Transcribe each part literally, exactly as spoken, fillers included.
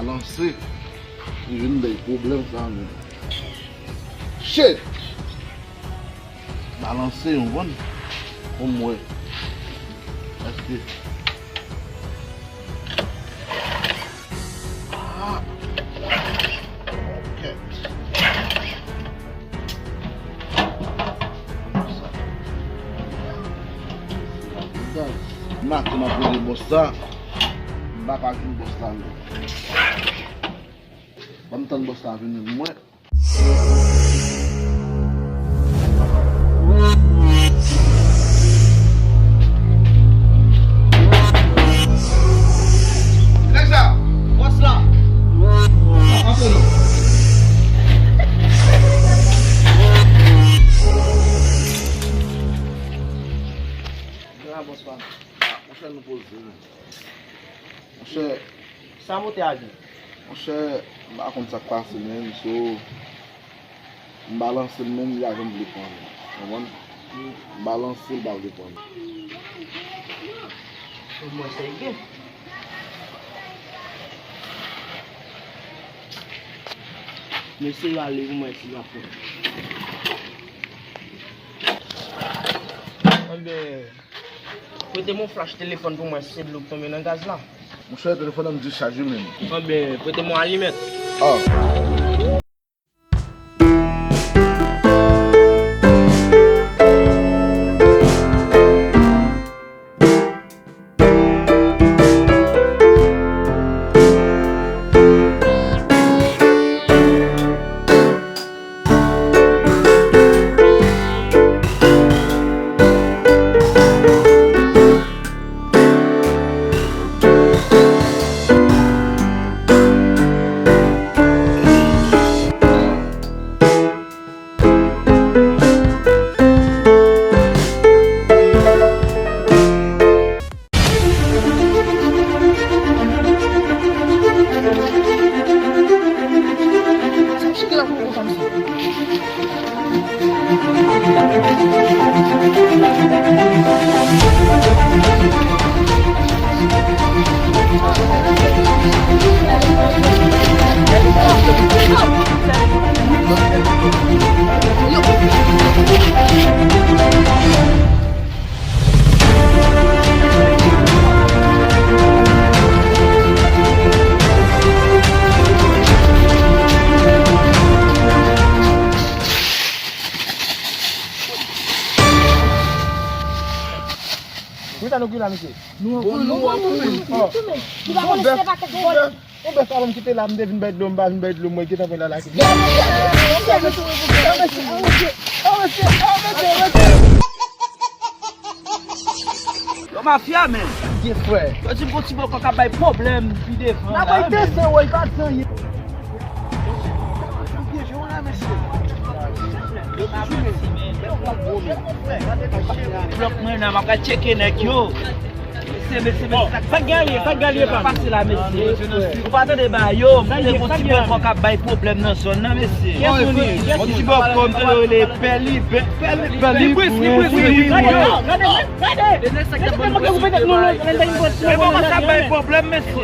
Balanse. Li vin bay pwoblèm sa menm. Shit! Balanse, w konprann? Pou m wè. Èske Ah! Ok. Maten m ap rele bòs la. M pa ka jwenn bòs la menm. Ban m tann bòs la vini pou mwen. Nèg sa, bòs la. Antre non. Gen la, bòs pa. Ah, monchè, nou poze, men. Monchè. Sa montè a gen? Monchè, m pa konn sa k pase, menm, so, m balanse l, menm, li pa janm vle pran l. Konprann? M balanse l, li pa vle pran l. Pou mwen, se gen. Mesye yo ale pou mwen si y ap pran. Anben, prete m yon flach telefòn pou mwen, se dlo k tonbe nan gaz la. Monchè, telefòn nan dischaj wi menm. Anben, prete m yon alimèt. Ah. Kòman sa nou gen la, mesye? Nou an kouri, nou an kouri. Li pa konn se pa kèk vòlè. Yon bèf avan m kite la, m te vin bay dlo, m pa vin bay dlo, mwen gentan pran lalaki. Yo, mafya, men. Gen frè. Yo di m gon ti bòkò k ap bay pwoblèm pi devan la, men. N ap bay desann, woy, pa di anyen. Blòk mwen nan, m ap pral tcheke nèg yo. Mesye, mesye, mesye, sa k gen, sa k gen, pa pase la, mesye. Ou pa tande ba yo, m tande gon ti bòkò k ap bay pwoblèm nan zòn nan, mesye. Gon ti bòkò, m tande yo rele Pè Libè, Pè Libè, Libris, Libris, Libris. Gade, gade, gade. Mesye, bòkò sa bay pwoblèm, mesye.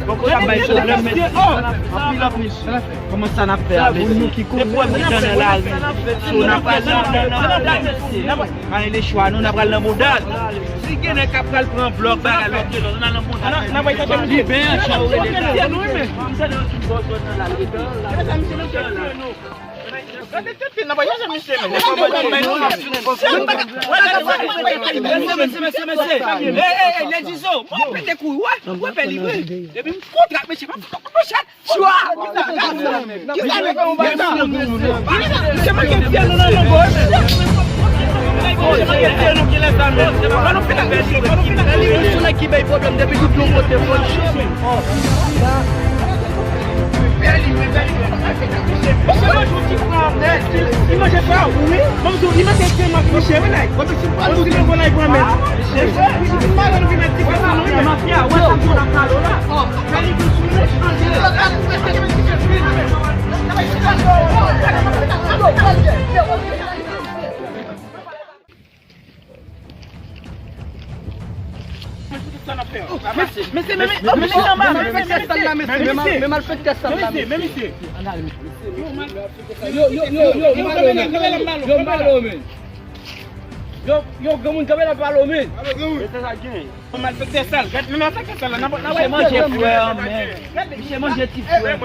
Bòkò sa bay pwoblèm, mesye. Anpil, anpil. Kòman sa n ap fè a, mesye? Se pwoblèm ki nan lari. So, n ap pral nan, nan, nan, nan, mesye. Pa gen lechwa, non, n ap pral nan Modad. Si gen nèg k ap pral pran blòk, bagay, lòt de lòt, n al nan Modad. N ap pral nan Modad. Mesye, mesye, mesye, mesye. Ey, ey, ey, Ledizo, mwen pete kou, wè, wè, pè li, wè. Depi m kontra, mesye, pa fout mwen chat. Chwa! Kisa nèg la? Kisa nèg la? Se mwen ki fè nou nan mango, wi, men. Se mwen ki fè nou ki lè sa, men. Fò nou fin ak mesye, fò nou fin ak mesye. Sou nèg ki bay pwoblèm depi tout yon kote, fò l cho, men. Mesye, manje yon ti fwa, men, li manje fwa, wi. Mwen di w, li manje tèlman ki misye, wi, nèg. Mwen di w, li manje fwa, men. Misye, misye, misye, mafya, wè sa pou la kalo la. Mesye, mesye, mesye, mesye, anba, mesye, mesye, mesye, mesye, mesye. Yo, yo, yo, yo, yo, m pa lò, men. Yo, yo, granmoun, kanpe la, pale w, men. Mesye, sa gen. Malfektè sal, gad, men malfektè sal la, nan, nan, misye manje frè an, men. Misye manje ti frè.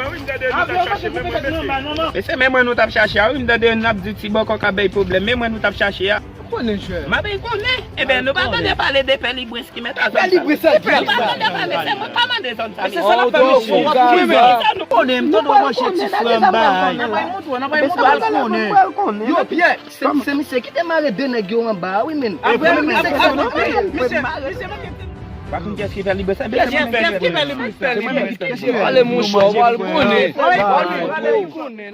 Mesye, men mwen nou t ap chache a, wi, m tande n ap di ti bòkò ka bay pwoblèm, men mwen nou t ap chache a. Konnen, chè. M ap konnen. Ebyen, nou pa tande pale de Pè Libres ki mèt a zòn sa. Pè Libres, sa. Nou pa tande pale, se mwen k pa mande zòn sa. Mesye, sa n ap fè, mesye. Konnen, m tande w manje ti frè m bay. Mesye, pral konnen. Yo, Pyè, se, se misye ki te mare de nèg yo anba a, wi, men. Apre, apre, apre, mesye, mesye, mesye, Pa konn kiyès ki fè li bwè sa, men kiyès ki fè li bwè sa? Pale monchè, w pral konnen. W pral konnen.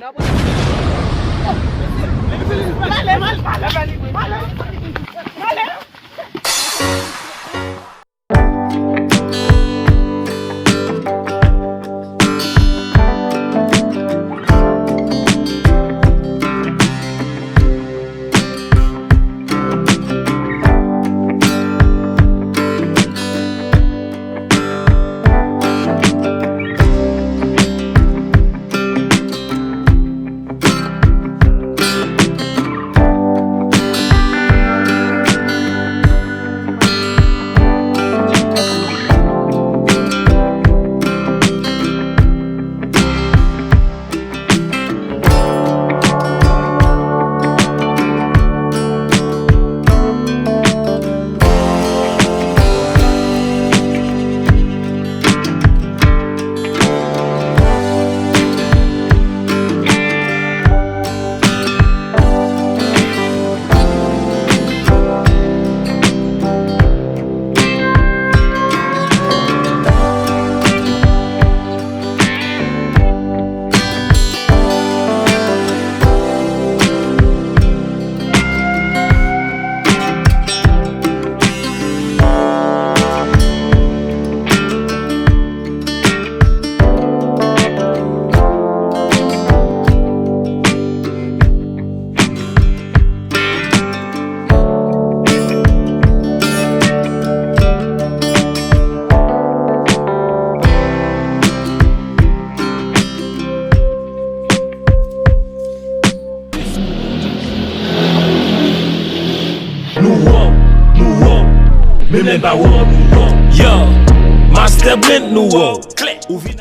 Nou raw, nou raw, menm lè n pa raw, nou raw. Yo, Master Brand, nou raw. Klè, ou vin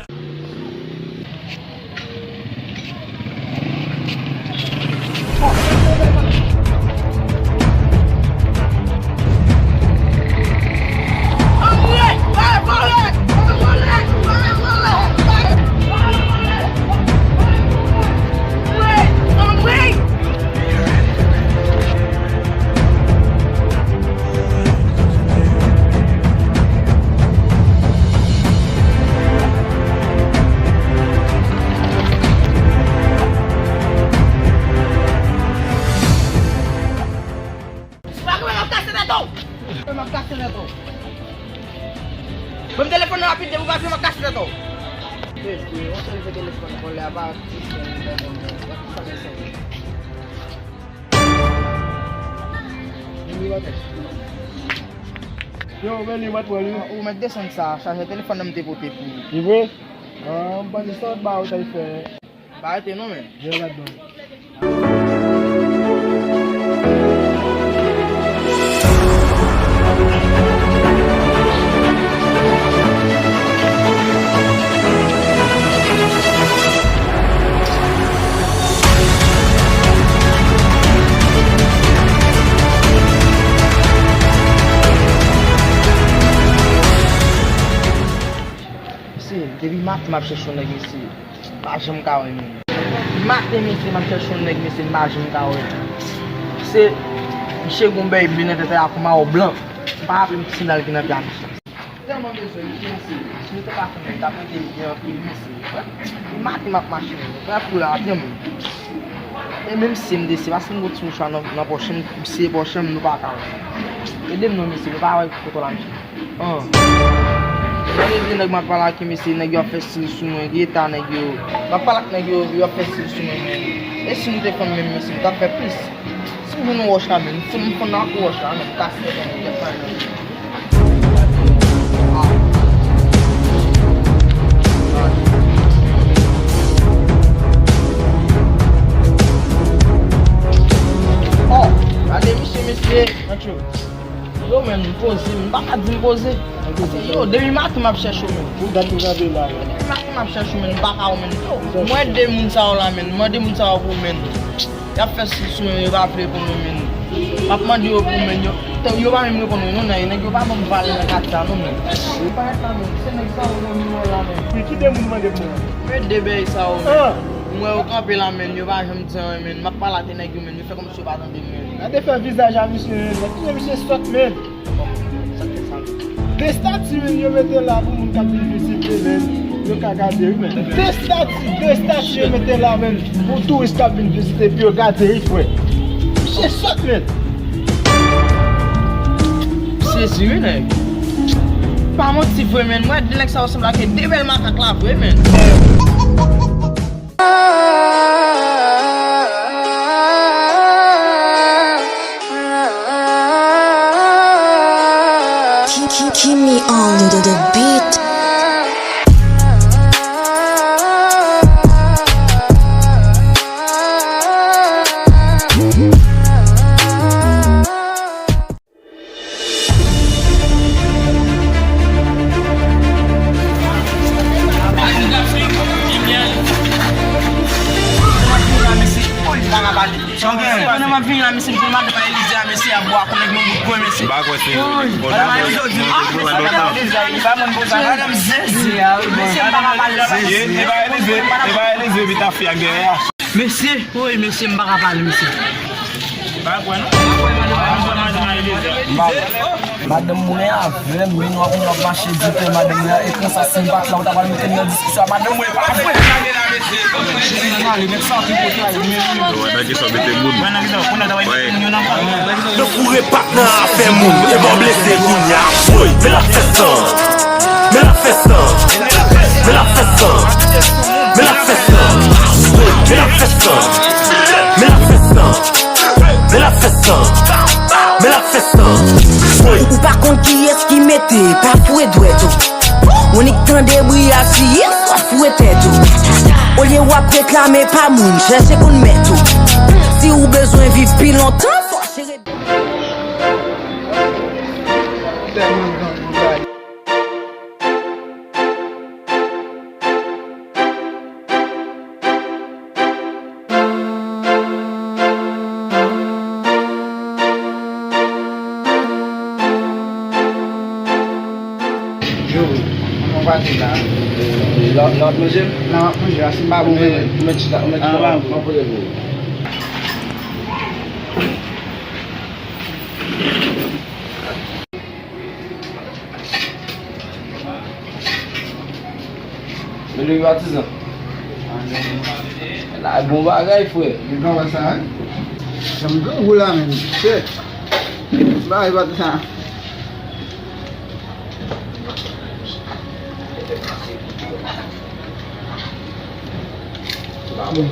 Si pa goumen, m ap kase tèt ou! M ap kase tèt ou! Ban m telefòn nan rapid, depi w pa vin, m ap kase tèt ou! Mesye, yon sèl vye telefòn vòlè a pa plis ke yon telefòn vòlè. Gad sa mesye. Yo, men li, mwen pran li. Ou mèt desann sa, chajè telefòn nan m te pote pou ou. Li vre? Ah, m panse se yon ba ou t al fè. Pa rete non, men. Vin ladan. Mesye, depi maten m ap chèche yon nèg, mesye. M pa janm ka wè, menm. Maten, mesye, m ap chèche yon nèg, mesye, m pa janm ka wè. Se, misye gon bèy ble nan tèt la, kòm awo blan. M pa raple m ki sandal ki nan pye a, mesye. Tèlman bezwen misye, mesye. Si nou te ka konnen, m t ap ede l byen anpil, mesye. Maten m ap mache, menm. Pran kou la, atann mwen. E menm si m desi, paske m gon ti mouchwa nan, nan pòch mwen, m siye pòch mwen, nou pa ka wè. Ede m non, mesye, nou pa wè kote w la, mesye. An. Gade vye nèg m ap pale ak yo, mesye, nèg yo ap fè stil sou mwen, geta nèg yo. M ap pale ak nèg yo, yo ap fè stil sou mwen, men e si nou te fann menm, mesye, m t ap fè plis. Si m jwenn yon wòch la, men, si m fann nan ak wòch la, men, m kase tèt mwen, tèt mwen, men. Yo, men, m poze, m pa ka di m poze. Yo, depi maten m ap chèche w, men. Pou dat nou gade la. Depi maten m ap chèche w, men, m pa ka wè w, men. Yo, mwen de moun sa yo la, men. Mande moun sa yo pou, men. Y ap fè sou, sou, men, yo pa vle pou nou, men. M ap mande yo pou, men, yo, yo pa menm reponn mwen, non, nèg, nèg yo pa ban m vale nan katye a, non, men. Yo parèt la, men. Se nèg sa yo nan miwo la, men. Ki de moun mande pou mwen? Men de bèy sa yo, men. M wè yo kanpe la, men. Yo pa janm di anyen, men. M ap pale ak nèg yo, men. Yo fè kòmsi yo pa tande m, men. Gade fè vizaj a misye, men. Gade misye sòt, men. De estati, men, yo mete la pou moun k ap vin vizite, men. Yo ka gade, wi, men. De estati, de estati yo mete la, men, pou touris k ap vin vizite, pou yo gade, wi, frè. Misye sòt, men. Sezi, wi, nèg. Pa manti vre, men. Mwen, de nèg sa yo sanble ak de bèl makak la vre, men. Ki- ki- Kimi on the, the beat. Pandan m ap vini la, mesye, m te mande pa Elize a, mesye, a bwa konnen gen yon bout gwen, mesye. M pa kwè se Elize. Madanm Zeze a, wi, mesye, m pa ka pale. Zeze, e pa Elize, e pa Elize, epi ta fi ak dèyè a. Mesye, woy, mesye, m pa ka pale, mesye. Madanm mwen avè m, men nou ap mache di pè madanm mwen, e konsa si m pa t la, ou ta pral mete m nan diskisyon ak madanm mwen, e pa vre? Yo foure pat nan afè moun, e bon blese kounye a. Woy, men l ap fè san, men l ap fè san, men l ap fè san. Men l ap fè san. Men l ap fè san. Men l ap fè san. Men l ap fè san. Men l ap fè san. Ou pa konn kiyès ki mete pa foure dwèt ou. Ou nik tande bri a siye, fò foure tèt ou. Olye w ap reklame pa moun, chèche konn mèt ou. Si ou bezwen viv pi lontan, fò sere. Tèlman gang, Joe, mwen pa te la. Nan, nan ap manje? Nan ap manje, a si m pa bon, mwen. Ou mèt chita, ou mèt chita, mwen poze pou ou. Men li patizan. La bon bagay, frè. Li pa wè sa, wi. Sa m grangou la, menm. Shit. Bagay patizan. Sa bon.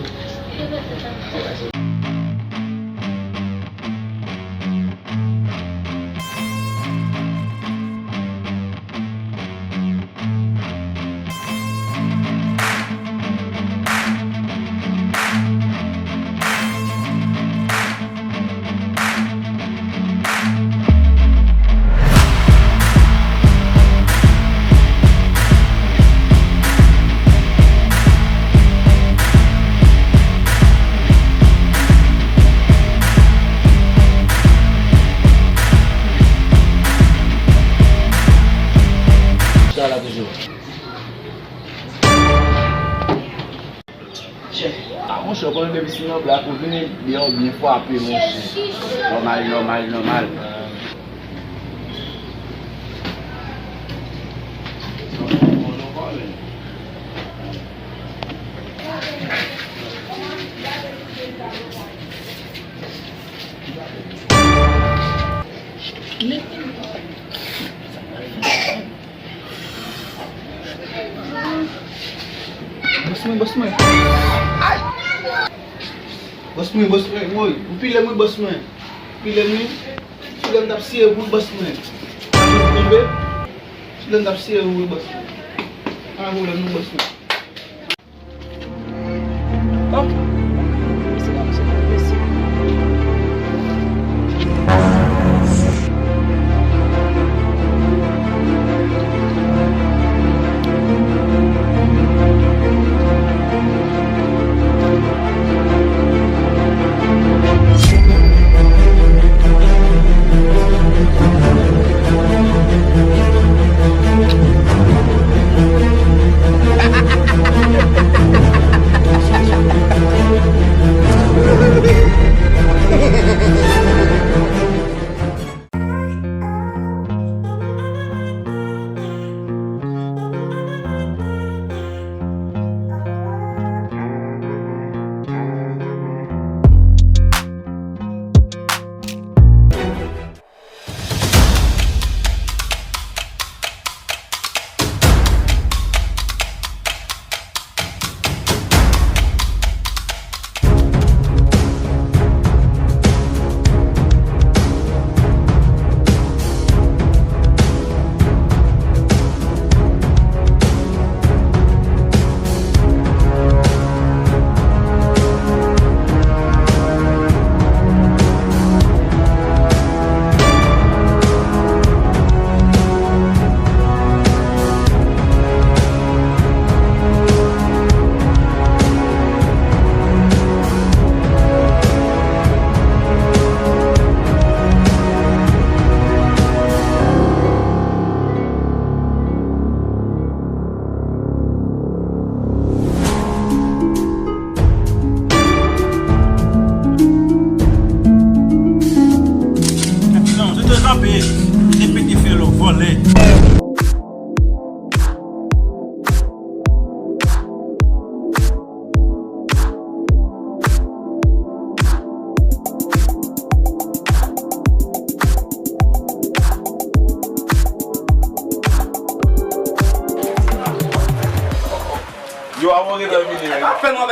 Sa la toujou. Ah, monchè, ou konnen depi si nan blak ou vini, byen ou byen frape, monchè. Nòmal, nòmal, nòmal. Bòs mwen, bòs mwen. Ay! Bòs mwen, bòs mwen, woy. Ou pile mwen, bòs mwen. Pile mwen. Sou lè m t ap siye pou bòs mwen. Tonbe. Sou lè m t ap siye pou bòs mwen. Pa gen pwoblèm non, bòs mwen. Ok. Mesi la, mesi la, mesi.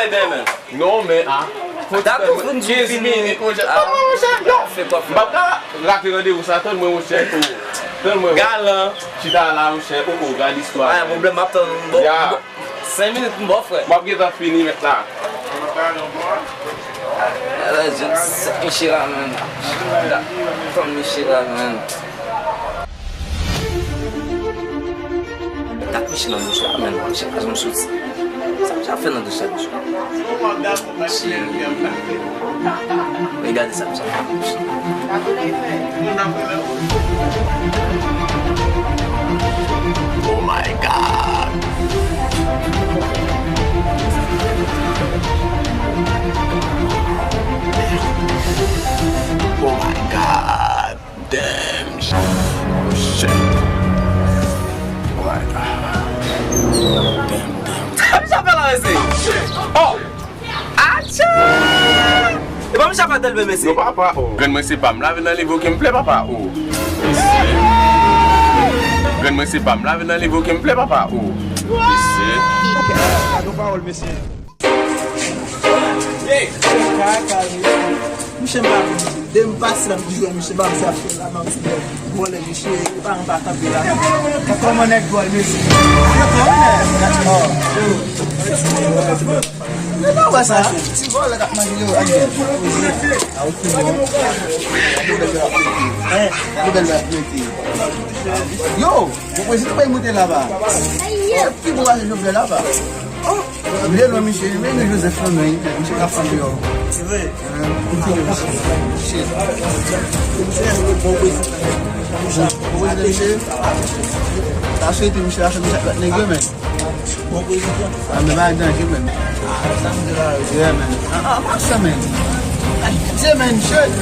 Ebyen, men. Non, men, a. Dakò, fò n di kenz minit, monchè. Ah, monchè, non. M p ap ka rate randevou sa, tann mwen, monchè, tou. Tann mwen. Galan. Chita la, monchè, oh, oh, gade istwa. Pa gen pwoblèm, m ap tann. Bon, bon. Senk minit, m ba w, frè. M ap gentan fini, mèt la. Ala, jèn sèk Michela, man. Fanm Michela, man. Kat Michela nan douch la, man. Michela, jan m soti. Sa Michela fè nan douch la, douch la? Cheri. Regade sa Michela fè nan douch la. Oh my God. Oh my God. Damn. Oh shit. Oh my God. Damn, damn. Sa Michela fè la, mesye? Oh! Atcha! E pa Michela fè tèlman, mesye. Non, papa, oh. Grann mwen se pa m lave nan liv, oke, m plè, papa, oh. Mesye. Grann mwen se pa m lave nan liv, oke, m plè, papa, oh. Mesye. Gade yon pawòl, mesye. Misye m pa vle, misye. Depi m pase la, m toujou wè misye, m pa vle ap fè la, m ap fè vòlè, misye. Paran pa kanpe la. Kòman nèg vòlè, mesye? Yo, kòman nèg? Oh, yo. Yo pa wè sa, ti vòlè k ap manje yo, ak bèl. A, ou fini, non? Gade bèl bèl ap mete. Gade bèl bèl ap mete. Yo, bon prezidan pa monte laba. Pi bon pase Jovenel laba. Oh. Vle non, misye, men nou Joseph nan men, misye ka fann deyò. Se vre. Shit. Bon prezidan, misye. Ta swete misye la fè misye ak lòt nèg yo, men. Bon prezidan. A, men bagay danje, men. Yeah, men. A, a, mwen sa, men. Ay, pitié, men, shit.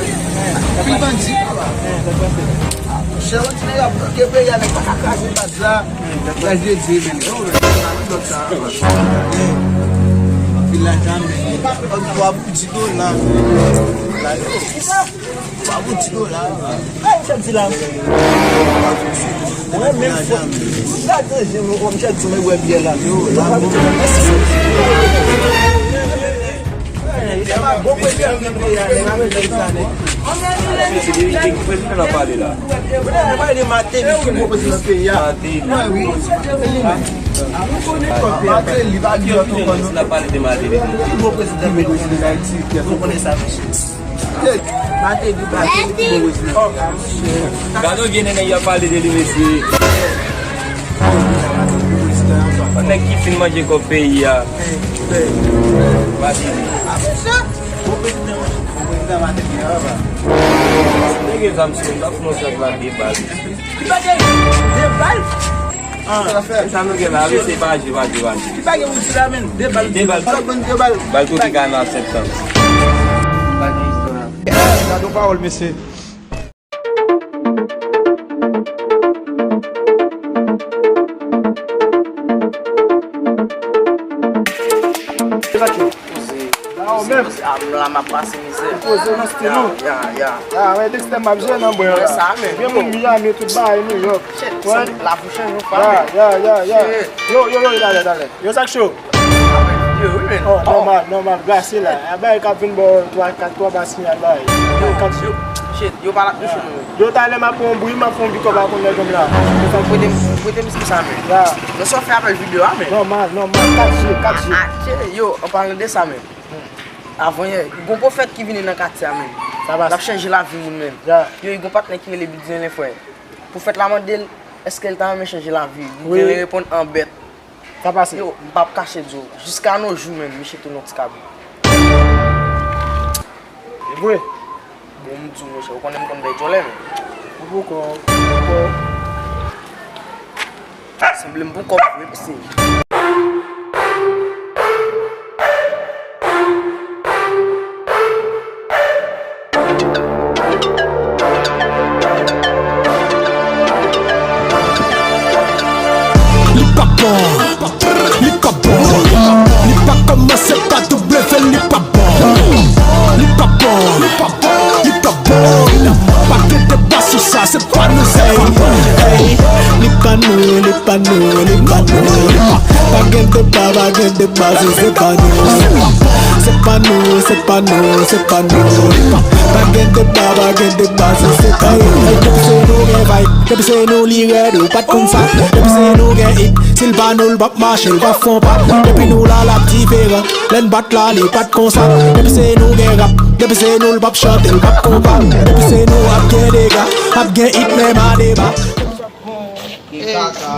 Pil bandi. Chè, on ti nèg ap bloke peyi a, nèg pa ka kraze baz la. Gaz de Dye, men. Yo, men, sa, men, lòt sa, men. Anpil lajan, men. Twa pou di dola. La, yo. Twa pou di dola. Sa misye di la? Mwen menm fò. Sa danje, mwen, mwen, misye di mwen bwè byè la. Yo, la, bon. Se de ki prezidan ap pale la. Ou te pale de Martelly ki bon prezidan peyi a. Martelly. Wi, wi. Martelly, pa di lòt ankò non. N ap pale de Martelly. Ki bon prezidan peyi a? Ki bon prezidan Ayiti? Ou konnen sa, mesye. Martelly, Martelly, ki bon prezidan. Gade yon vye nènè y ap pale de li, mesye. Yon nèg ki fin manje kòb peyi a. Martelly. Bon prezidan, bon prezidan Martelly a, papa. Nèg gen zam sou li, l ap fè yon chak la de bal. Li pa gen de bal. Ah, sa nou gen la, wi, se pa je, pa je, pa je. Li pa gen moun ki la, men. De bal, de bal. Sa bann de bal. Bal tou ki ka nan septanm. Pa gen istwa. Gade yon pawòl, mesye. Poze. Poze, poze. A, m la, m ap pase mizè. Poze nan stil ou. Ya, ya, ya. A, wè, Dexter m ap jwe nan bwè la. Gen moun Miami, tout bagay, New York. Shit, lavi chanje yon fwa. Ya, ya, ya, ya. Yo, yo, yo, talè, talè. Yo, sa k cho? Yo, wi, men. Oh, nòmal, nòmal, glase la. A, bagay k ap vin bò twa, kat, twa ba siyal la. Yo, kat. Yo, shit, yo pa la touche nou. Yo, talè m ap pran yon bri, m ap fè yon bikòp ak yon nèg la. Prete m, prete m sa, men. Ya. Nan sa w fè apèl videyo a, men. Nòmal, nòmal, kat je, kat je. A, a, che, yo, an palan de sa, men. Avan yè, gon pwofèt ki vini nan katye a, men. Sa pase. L ap chanje lavi moun, men. Ya. Yo, gon patnè ki rele Bidzen Lefrè. Pwofèt la mande l, èske l ta renmen chanje lavi. Wi. Bidzen reponn an bèt. Sa pase. Yo, m p ap kache di w, jiska no jou menm, misye tounen yon ti kabrit. E vre? Bon, m di w, monchè, ou konnen m konn bay djòlè, men. Ou poko, ou poko. Sanble m poko vre, mesye. Li pa bon, li pa bon. Li pa kòmanse pa W, li pa bon. Li pa bon, li pa bon. Li pa bon. Pa gen deba sou sa, se pa nou, se pa mwen. Ey, li p Pa nou, li pa nou, li pa nou, li pa. Pa gen deba, pa gen deba, si se pa nou, li pa. Se pa nou, se pa nou, se pa nou, li pa. Pa gen deba, pa gen deba, si se pa nou. Depi se nou gen vibe, depi se nou li rèd, ou pa t konn sa. Depi se nou gen hit, si l pa nou, l p ap mache, l p ap fè yon pa. Depi nou la, l ap diferan. Lè n bat la, li pa t konsa. Depi se nou gen rap, depi se nou, l p ap chante, l p ap konpa. Depi se nou ap gen dega, ap gen hit, menm a deba. Ey, kaka.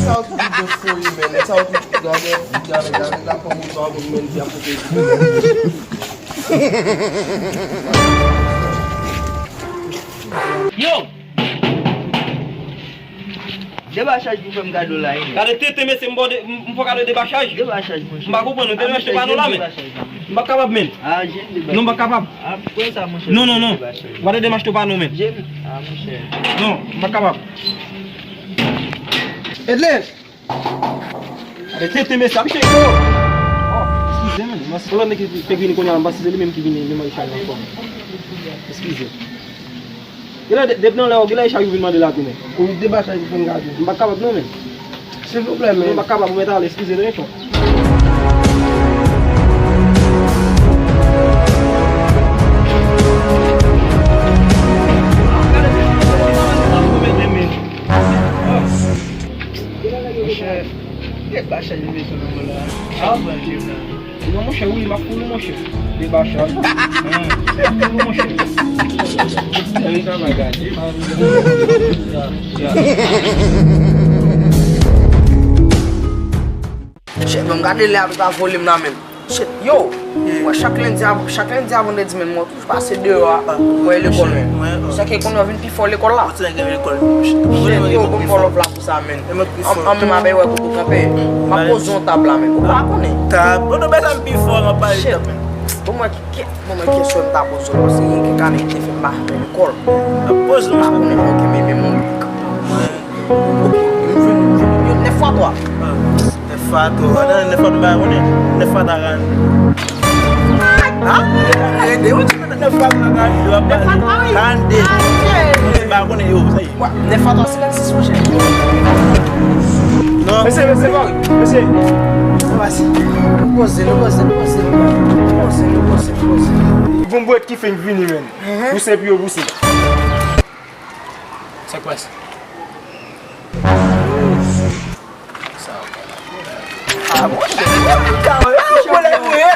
Sa w tout de foli, men. Sa w tout gade, gade, gade, la kòm ou sa, men, di a pote. Yo! Debachaj pou fè m gade w la, wi. Gade tenten, mesye, m ba w de, m, m fè w gade debachaj. Debachaj, monchè. M pa konprann, ou te achte pa nou la, men. M pa kapab, men. Ah, jèn debachaj. Non, m pa kapab. Ah, pou sa, monchè. Non, non, non. Debachaj. Gade demache pa nou, men. Jèn. Ah, monchè. Non, m pa kapab. Edlin! Gade tenten, mesye, ap cheke yo. Oh, eskize, men. Mwen, se lòt nèg ki, ki vini kounye a, m panse se li menm ki vini, li manje chay ankò. Eskize. Genlè de-, depi nan lè yo, genlè e chay ou vin mande la tou, men. Ou debachaj pou fè m gade. M pa kapab non, men. Silvouplè, men. Non, m pa kapab, ou mèt ale, eskize, non, men. Monchè, debachaj li mete sou nou la. Ah, bon, Dieu, la. Non, monchè, wi, m ap pou nou, monchè. Debachaj. Ah, m ap pou nou, monchè. Wi, sa va gade. Shit, bon, gade lè avèk a volim nan menm. Shit, yo, wè, chak lendi a, chak lendi a vandredi menm, mwen toujou pase deyò a, wè, lekòl menm. Sa ke konnen yo vin pi fò lekòl la. Shit, yo, bon, fò lòv la pou sa, menm. An, an menm apre, wè, kote w kanpe. M ap poze yon tab la, menm. Ou pa konnen. Tab? Bon, nou bezwen pi fò, nan pale tab, menm. Bon, mwen, ki, ki, bon, mwen, kesyon m ta poze w, paske gen kèk ane ki te fè m pa fè lekòl. M ap poze w, pa konnen, men, ok, men, men, mwen, ok, m vin, m vin, yo, nèf fwa twa. Nèf fwa twa. Adan nèf fwa twa, m pa konnen. Nèf fwa twa, karannde. Ha? Rete, ou di nèf fwa twa, karannde, w ap pale. Karannde. M pa konnen, yo, sa ye. Nèf fwa twa, senkansis, monchè. Non. Mesye, mesye, mesye. Nou pase. Nou poze, nou poze, nou poze, nou poze, nou poze, nou poze. Bon bwèt ki fè m vini, menm. Pouse pi yo pouse. Sa k pase? Ah, monchè, monchè, monchè, monchè.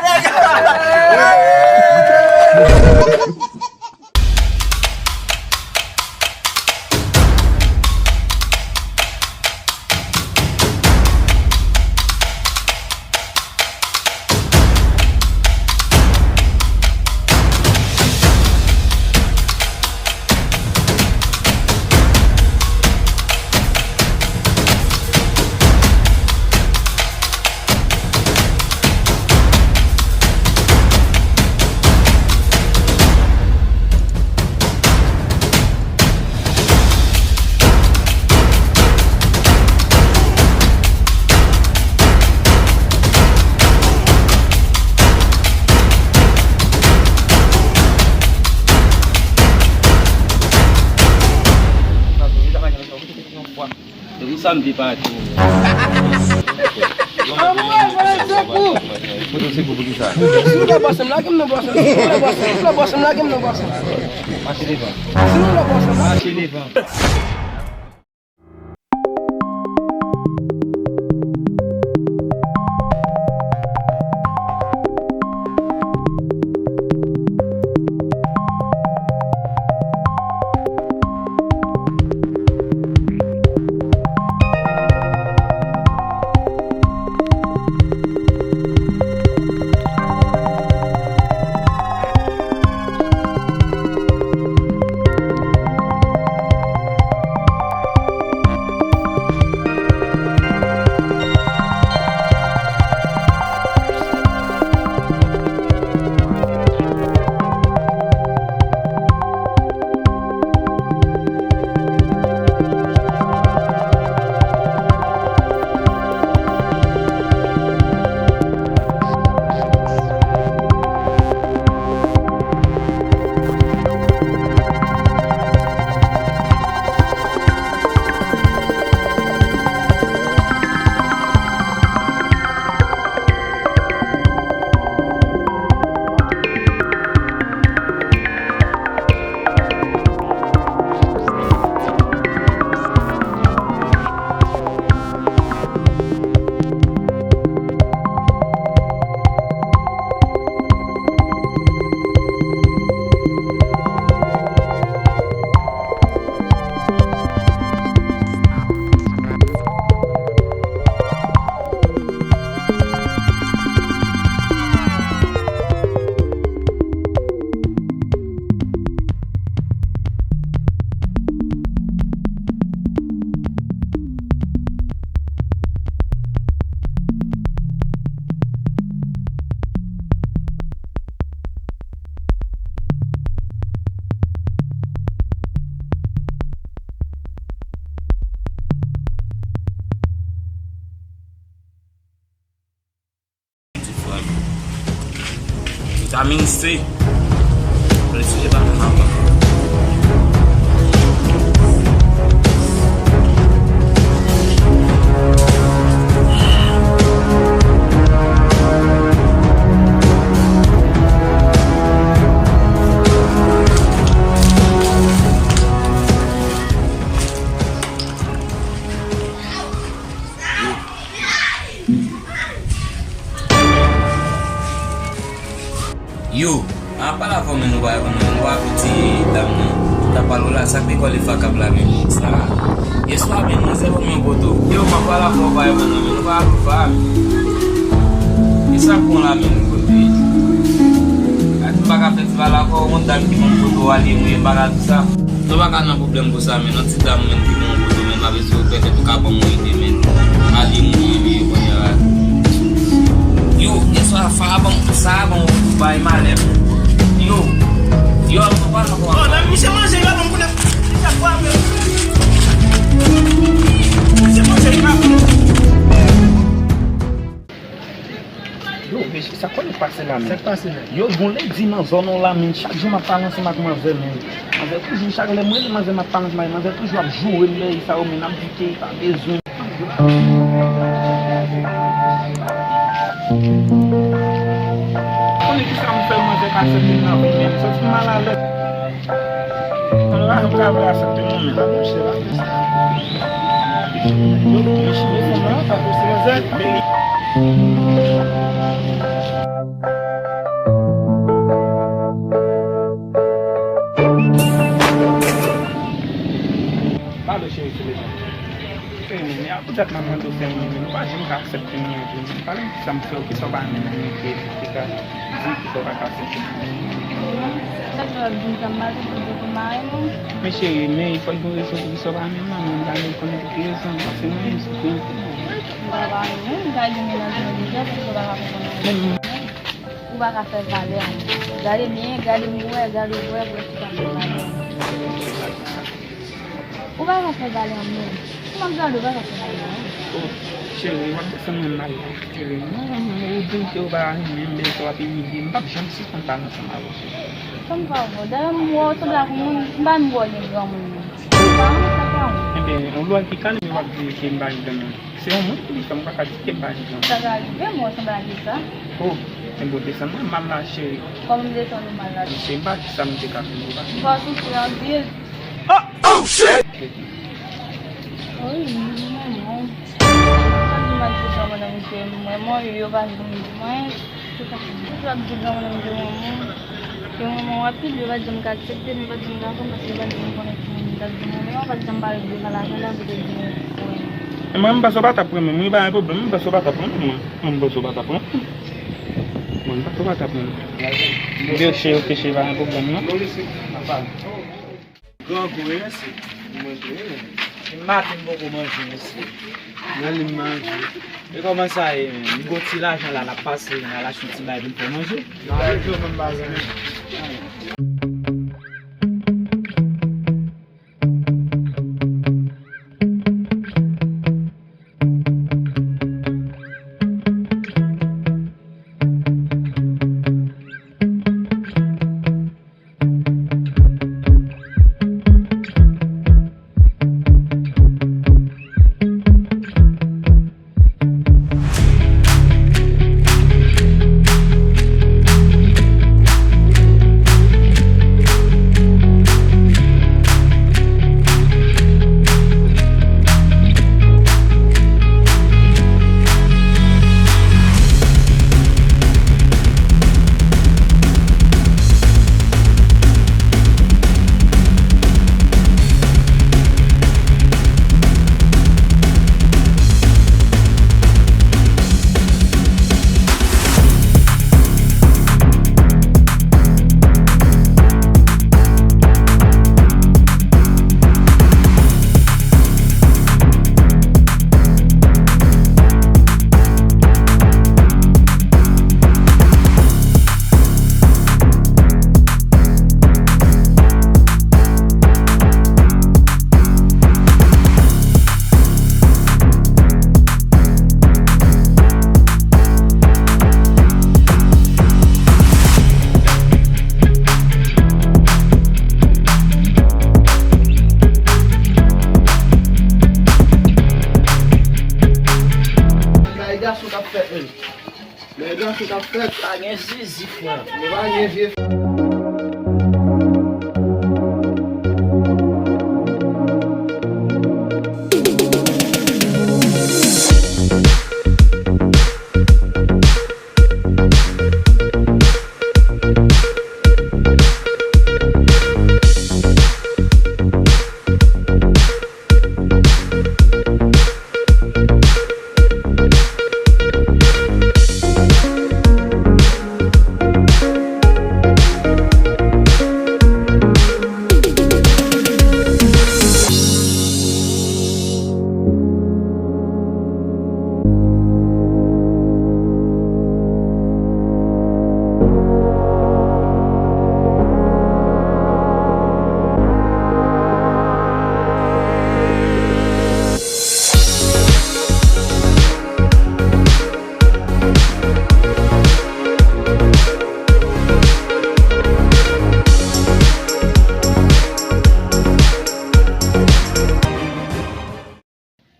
Depi samdi pati. Anmwey, mwen se pou. Mwen se pou, pou kisa? Si nou la bwase m, lage m nan bwase m. Si nou la bwase m, si nou la bwase m, lage m nan bwase m. Mache devan. Si nou la bwase m, lage m. Mache devan. Amin se. Plezi e pa mwen avan. Yo, a pa la fò men nou pa reponn mwen, nou pa pou ti dam nan. Ki ta pale w la, sa k te kòle fakab la men sa. Yeswa men manzè ban m yon poto. Yo, m ap pale avè w pa reponn mwen, men nou pa pou pa men. E sa k bon la men kote. A di m pa ka fè ti pale avè w, yon dam ki ban m poto, w ale mouye bagay sa. Nou pa ka nan pwoblèm pou sa, men yon ti dam menm ki gen yon poto, men m ap eseye fè tèt ou ka ban m yon ide, men. Mali mouye li ye kounye a la. Yo, yeswa, sa a ban m, sa a ban m bay malè. Yo, yo, nou pa nan. Oh, nan misye manje, yo ban m kounye a. Misye manje, yo ban m. Yo, mesye, sa konnen k pase la, men? Sa k pase, men? Yo, gon ledi nan zòn nan la, men, chak jou m ap pale ansanm ak manzè, men. Manzè toujou, chak lè m rele manzè, m ap pale ansanm ak manzè, toujou ap joure m, men, sa yo, men, ap di ke pa bezwen. Konnen ki sa m fè manzè ka aksepte m nan vi, men, m santi m malalèz. Mwen pa janm ka vle aksepte moun, men la, monchè, la. Yo, men chimè fanm nan, pa posib, manzè. Pardon, cheri, sou letan. Ey, men, men, a poutèt m ap mande w sèlman, men, ou pa janm ka aksepte m nan vi m. Pale m kisa m fè w, kisa w pa renmen nan mwen, ki, ki ka di, kisa w pa ka aksepte m nan vi m. Chak jou w ap di m sa, m pa te di w pou m pa renmen w. Men, cheri, men, fò l gen rezon pou kisa w pa renmen m nan, men m pa menm konnen pou ki rezon, paske mwen menm, se pou yon fi. M pa renmen w, m ka gen mennaj mwen deja, poukisa w pa ka konprann mwen? Men, ou pa ka fè valè a. Gade byen, gade m wè, gade w wè, pou w pa fè valè a. Ou pa ka fè valè an menm. Si m ap gade, ou pa ka fè valè an menm. Oh, cheri, w ap desann mwen mal la, cheri. Non, non, non, ou di m ke ou pa renmen m, men sa w ap imilye m. M p ap janm sispann pale ansanm avè w, cheri. Sa m pa wè w. Dayè, m wè w sanble ak yon moun, m pa menm wè w gen granmoun menm. Ou pa renmen sa pa w. Enben, yon lwa ki kalme w ap di ke m pa gen granmoun. Se yon moun ki di sa, m pa ka di ke m pa gen granmoun. Sa ka rive, m wè w sanble ak Lisa. Oh, enben, w desann mwen mal la, cheri. Kòman m desann ou mal la? Cheri, m pa di sa m te ka fè w, pa. M pa soufri anpil. Oh, oh, shit! Wi, m renmen w. Chak jou m ap di granmoun nan misye, m renmen w, yo pa janm di mwen. Se sa, toujou ap di granmoun nan misye renmen w. Yo renmen w anpil, yo pa t janm ka aksepte m, yo pa t janm ka konn, paske yo pa t janm konnen ki moun m t ap di m renmen w, yo pa t janm pale de sa lajan, lè yo te di m renmen w. E mwen, m panse w pa t ap renmen m, wi, pa gen pwoblèm, m panse w pa t ap renmen m, mwen. Mwen, m panse w pa t ap renmen m. Mwen, m panse w pa t ap renmen m. Byen, cheri, ok, cheri, pa gen pwoblèm, non. Grangou, wi, mesye. Mwen tou, wi, men. Depi maten, m poko manje, mesye. Mwen li m manje. E kòman sa ye, men? M gon ti lajan la, n ap pase, n al achte yon ti bagay pou n fè manje. Nan rezo, menm bagay. Pa gen zizi, frè. Pa gen vye.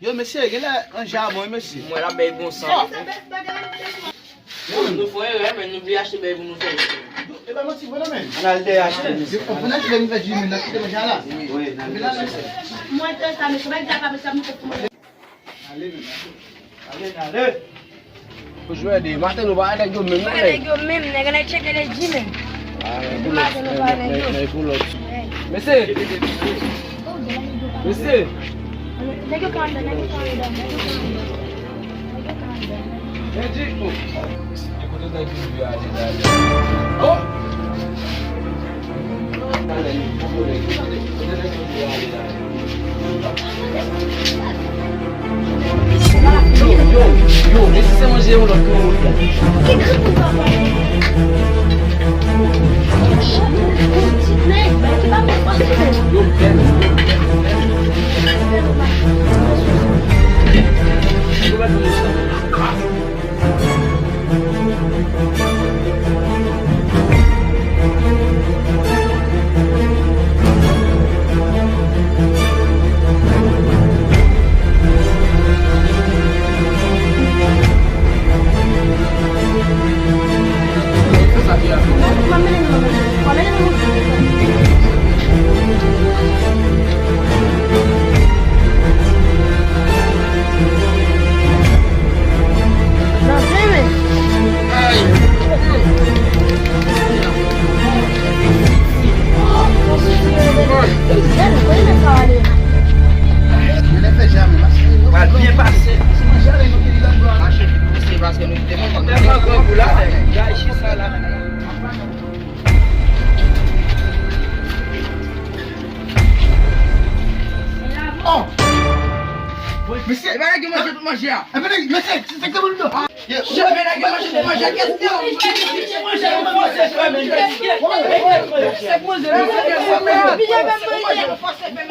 Yo, mesye, genlè ranje a bon, wi, mesye. Mwen la bay bon san. Yo, nou fè erè, men nou bliye achte bèy pou nou fè. E pa manti, vre non, men. Ann al dèyè achte, mesye. Yo, ann achte bèy pou nou fè jimè, n ap kite manje a la. Wi, wi, n al dèyè achte. Mwen te sa, mesye, bay di a pa mesye, ap moute pou mwen. Ale, men, ale. Ale, n ale. Jwè de maten nou pa wè nèg yo menm non, nèg. Nèg yo menm, nèg ann al tcheke le G men. Depi maten nou pa wè nèg yo. Nèg pou lòt. Mesye. Mesye. Nèg yo ka anndan, nèg yo ka anndan, nèg yo ka anndan. Nèg yo ka anndan. Nèg di, oh. Mesye, kote nèg yo ale, ale? Oh! Yo, yo, yo, mesye, se manje yon lòt kote. Ki grenn moun papa? Yo, bèl. Pral byen pase. Mache pou pouse paske nou te tèlman grangou la. Oh! Mesye, e pa nèg yo manje tout manje a. E pa nèg, mesye, se, se, se moun yo. Chèf, e nèg yo manje tout manje a. Kèske yo manje tout manje a? Fòse frè, men. Kèske manje, fòse frè.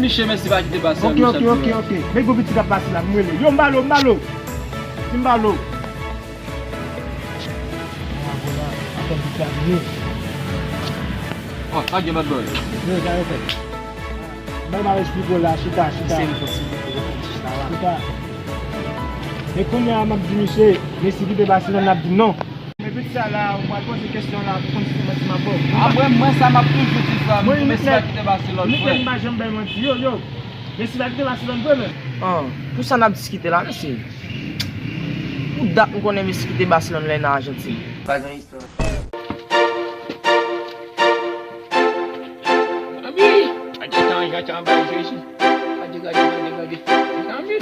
Che, mèsi, pa kite pase. Ok, ok, ok, ok. Men gon pitit ap pase la, m rele. Yo, m ba l, m ba l. M ba l. Oh, pa gen lòt bò. Yo, sa yo fè. Bay m al esplike w la, chita, chita. Chita. E kounye a, m ap di misye, Messi kite Barcelone, l ap di m non. Men pitit sa la, ou pral poze kesyon la pou konn si se manti m ap ba w. Apre mwen, sa m ap toujou di frè m, Messi pa kite Barcelone, frè. Mwen, m pa janm bay manti, yo, yo. Messi pa kite Barcelone, vre, men. Ah, pou sa n ap diskite la, mesye. Pou dat m konnen Messi kite Barcelone lè nan Ajantin. Pa gen istwa. Anbi! Gade tan, gade tan, bay Jezi. Gade, gade, gade, gade. Anbi!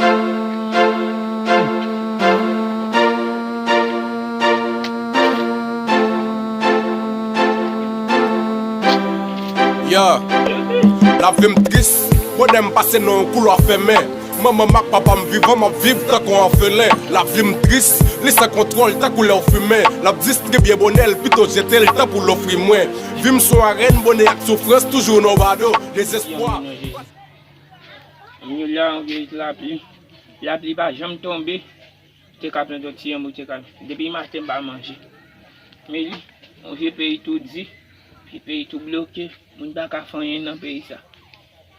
Yeah. Lavi m tris, bonè m pase nan yon koulwa fèmen. Manman m ak papa m vivan, m ap viv tankou anfelen. Lavi m tris, li san kontwòl tankou lè w fimen. L ap distribye bonè l, pito jete l tankou l ofri mwen. Vi m sou arèn, bonè ak soufrans, toujou nan bado, dezespwa. Yon la, yon vye lapli. Lapli pa janm tonbe. Te ka pran yon ti yanm, ou te ka. Depi maten, m pa manje. Men li, yon vye peyi tou di, vye peyi tou bloke, moun pa ka fè anyen nan peyi sa.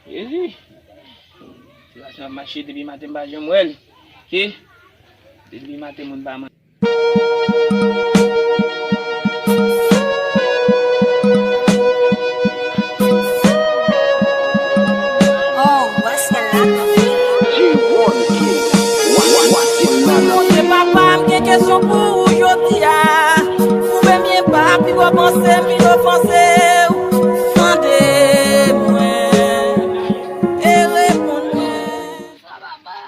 Jezi! Sitiyasyon ap mache depi maten, m pa janm wè l. Ke depi maten, moun pa manje. Oh, what's the lack of me? G one King. What, what, what the lack of me? Monchè papa, m gen kesyon pou ou jodi a. Ou menm ye pa pi gwo panse m vin ofanse w. Tande mwen e reponn mwen.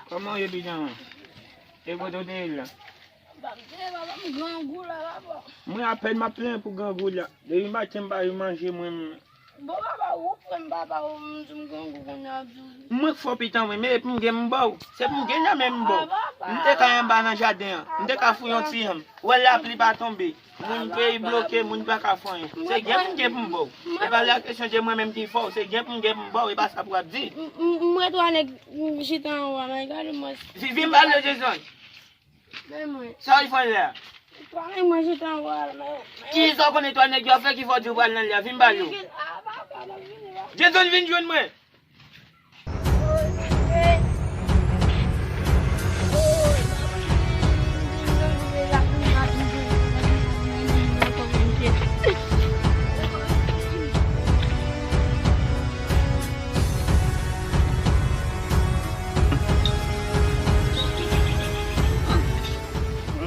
Kòman w ye, pijan? E kote w te ye la? Papa, m grangou la, papa. Mwen apèn m ap plenyen pou grangou la. Depi maten m pa jwenn manje mwen. Bon, papa, ou pran m, papa, ou m di m grangou kounye a, ap di w. Mwen k fò pitan mwen, men epi m gen m ba w. Se pou m gen nan men m ba w. Ah, papa. M te ka anba nan jaden an. M te ka fouye yon ti yanm. Ou wè lapli pa tonbe. Moun peyi bloke, moun pa ka fè anyen. Se gen pou m gen pou m ba w. E pa la kesyon de mwen menm ki fò w. Se gen pou m gen pou m ba w, e pa sa pou w ap di. M, m, m wè twa nèg, m, chita anwo a, men gade mwen. Vi-, vin pale, Jason. Men mwen. Sa w fè lè a? Twa nèg mwen chita anwo a, men. Ki sa w konnen twa nèg yo ap fè ki fè w di w pral nan lè a? Vin pale w. Jason, vin jwenn mwen.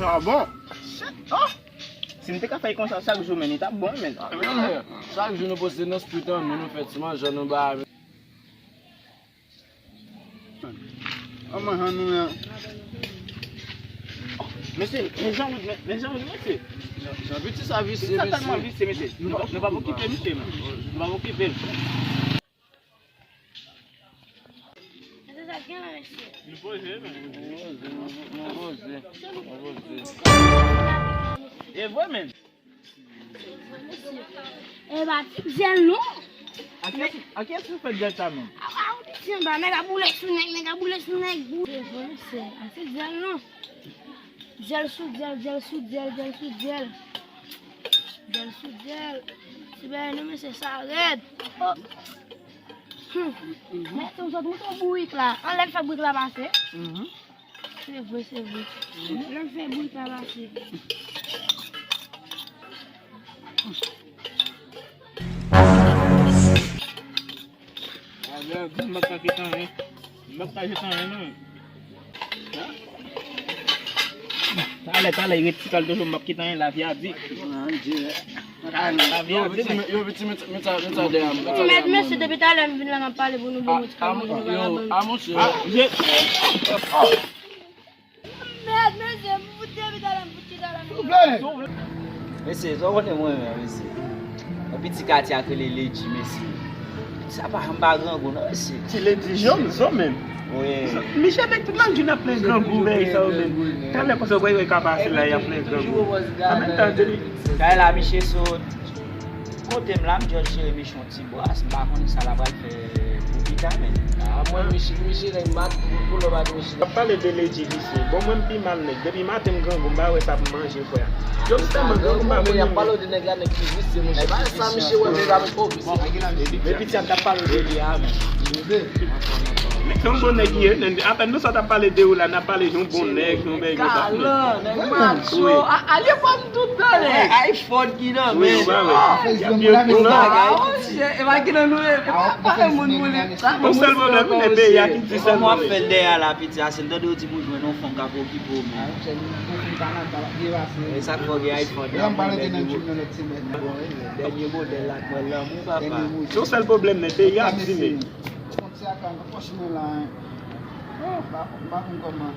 Ah bon? Shit, oh! Si m te ka fè l konsa chak jou, men, li t ap bon, men. Chak jou nou poste nan street an, nou, nou fè ti manje, nou bay. An manje nou, men. Mesye, men jan ou, men, men jan ou, mesye. Jan, jan piti sa visye, mesye. Sa tèlman visye, mesye. Nou pa, nou pa okipe misye, men. Nou pa okipe l. Mesye, sa gen la, mesye. Nou poze, men. Nou poze, nou poze, nou poze. E vre, men. E pa ti dyèl non. A kiyès, a kiyès ou fè dyèl sa menm? A, a, ou di dyèl ba, nèg a boule sou nèg, nèg a boule sou nèg. E vre, mesye, a ti dyèl non. Dyèl sou dyèl, dyèl sou dyèl, dyèl sou dyèl. Dyèl sou dyèl. Ti bagay non, mesye, sa rèd. Oh. Hmm. Mesye, ou sot mouton bourik la. Anlè l fè bourik la pase. Se vre, se vre. Lè l fè bourik la pase. Avè di m ap ka fè anyen. M ap ka fè anyen non. Talè, talè, ret ti kal toujou, m ap kite anyen, lavi a di. Lavi a di, men. Yo, pitit, met, met sa, met sa dèyè m, met sa dèyè m. Mèt mesye, depi talè m vin la, m ap pale pou nou bon ti kal, nou vin la ban nou. A, monchè. Mèt, mesye, m fout depi talè m fout chita la, mesye. Souple! Mesye, sa w konnen mwen renmen, mesye. Yon piti katye ak rele Lady, mesye. Sa pa, m pa grangou, non, mesye. Se Lady Jones, non, menm. Wi. Misye avèk tout lajounen ap plen grangou, men, sa yo menm. Talè konsa, w wè, w ka pase la, y ap plen grangou. An menm tan, depi. Kay la, misye sot. Kote m la, m just jere misye yon ti bras, m pa konn sa l ap pral fè pou piti. Ah, mwen, Michi-, Michelen, m pa t, pou lè m pa t Michelen. Ap pale de Lady visye. Bon, mwen, m pi mal nèg. Depi maten, m grangou, m pa wè sa pou m manje, frè. Yo, m tèlman grangou, m pa vle menm. Y ap pale de nèg la, nèg ki visye, monchè. Pa sa, Michi, wè, men la, men, oh, visye. Men piti a, m t ap pale de li a, men. Men se yon bon nèg li ye, men apèn nou sot ap pale de ou la, n ap pale de yon bon nèg, yon bèy konsa. Kalan, nèg macho. A, ale fò m tout tan, nèg. iPhone ki nan men. Wi, w pa wè. Y ap viv pou nou. Ah, monchè, e pa ki nan nou ye. E pa, pa fè moun mouli. Yon sèl pwoblèm, men peyi a ki di sèl pwoblèm. Kòman w ap fè l dèyè la, piti a, se l tande w di pou jwenn yon fanm k ap okipe w, men. E sa k fè w gen iPhone nan men, nèg yo. Dènye modèl la, mwen lanmou, papa. Se yon sèl pwoblèm, men peyi a di, men. Kont sa ka nan pòch mwen la, hein. Oh, m pa, m pa konn kòman.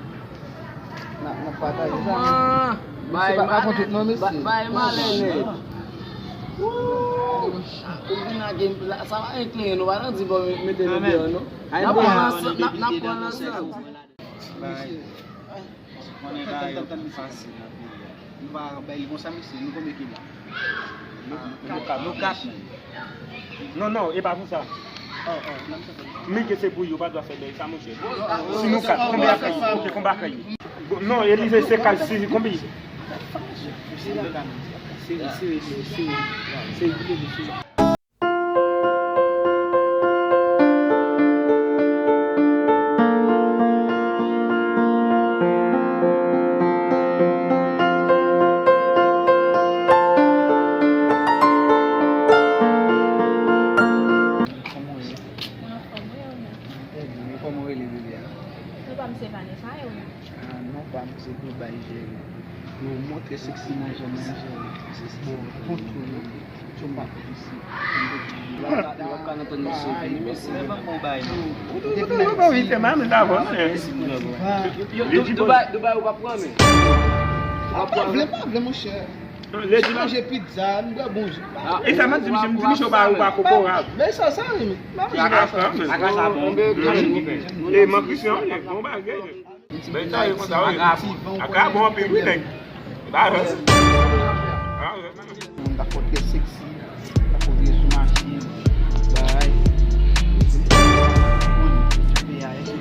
N a, n a pataje sa. Bay, se pa, pa konn tout non, mesye. Bay malè nèt. Wouy. Ou vin lage la, sa va enklere nou, pa nan di bon mete nou deyò non. N ap pran ansanm, n ap, n ap pran ansanm. Mesye. Konnen bagay yo fasil nan peyi a. Nou pa bay li konsa, mesye, nou konbyen ki la? Nou, nou kat, nou kat. Non, non, e pa pou sa. M ke se pou yo, pa dwa fè bèy sa, monchè. Si nou kat, konbyen akay yo? Ok, konbyen akay yo? Bon, non, Elize, se kay, si, konbyen? Seri, seri, seri, seri. Kòman w ye? Mwen anfòm, wi, ou menm? Mwen trè byen. Kòman w rele, bebe a? Non pa m se Vanessa, e ou menm? Ah, non pa m se Dubai, cheri. Yo montre seksi nan je mwen, cheri. Bon, kontwole. Yo pa isi. Yo ka nan tann misye vini, men si men ban m yon bay non. Ou toujou, toujou pa wite, man, men davò, non. Yo, yo, Dubai, Dubai, ou pa pran, men. Ou pa pran, men. Vle, pa vle, monchè. Lè di manje pizza, m bwè bon ji. E sa m ap di misye, m di misye ou pa, ou pa kokorat. Men sa, sa wi. Kaka sa bon. E man Christian, bon bagay. Men sa yo konsa wi. Kaka bon anpil wi nèg. Ba rès. Moun ta fò trè seksi, ta fò vire sou machin, bay. Moun, jan peyi a ye,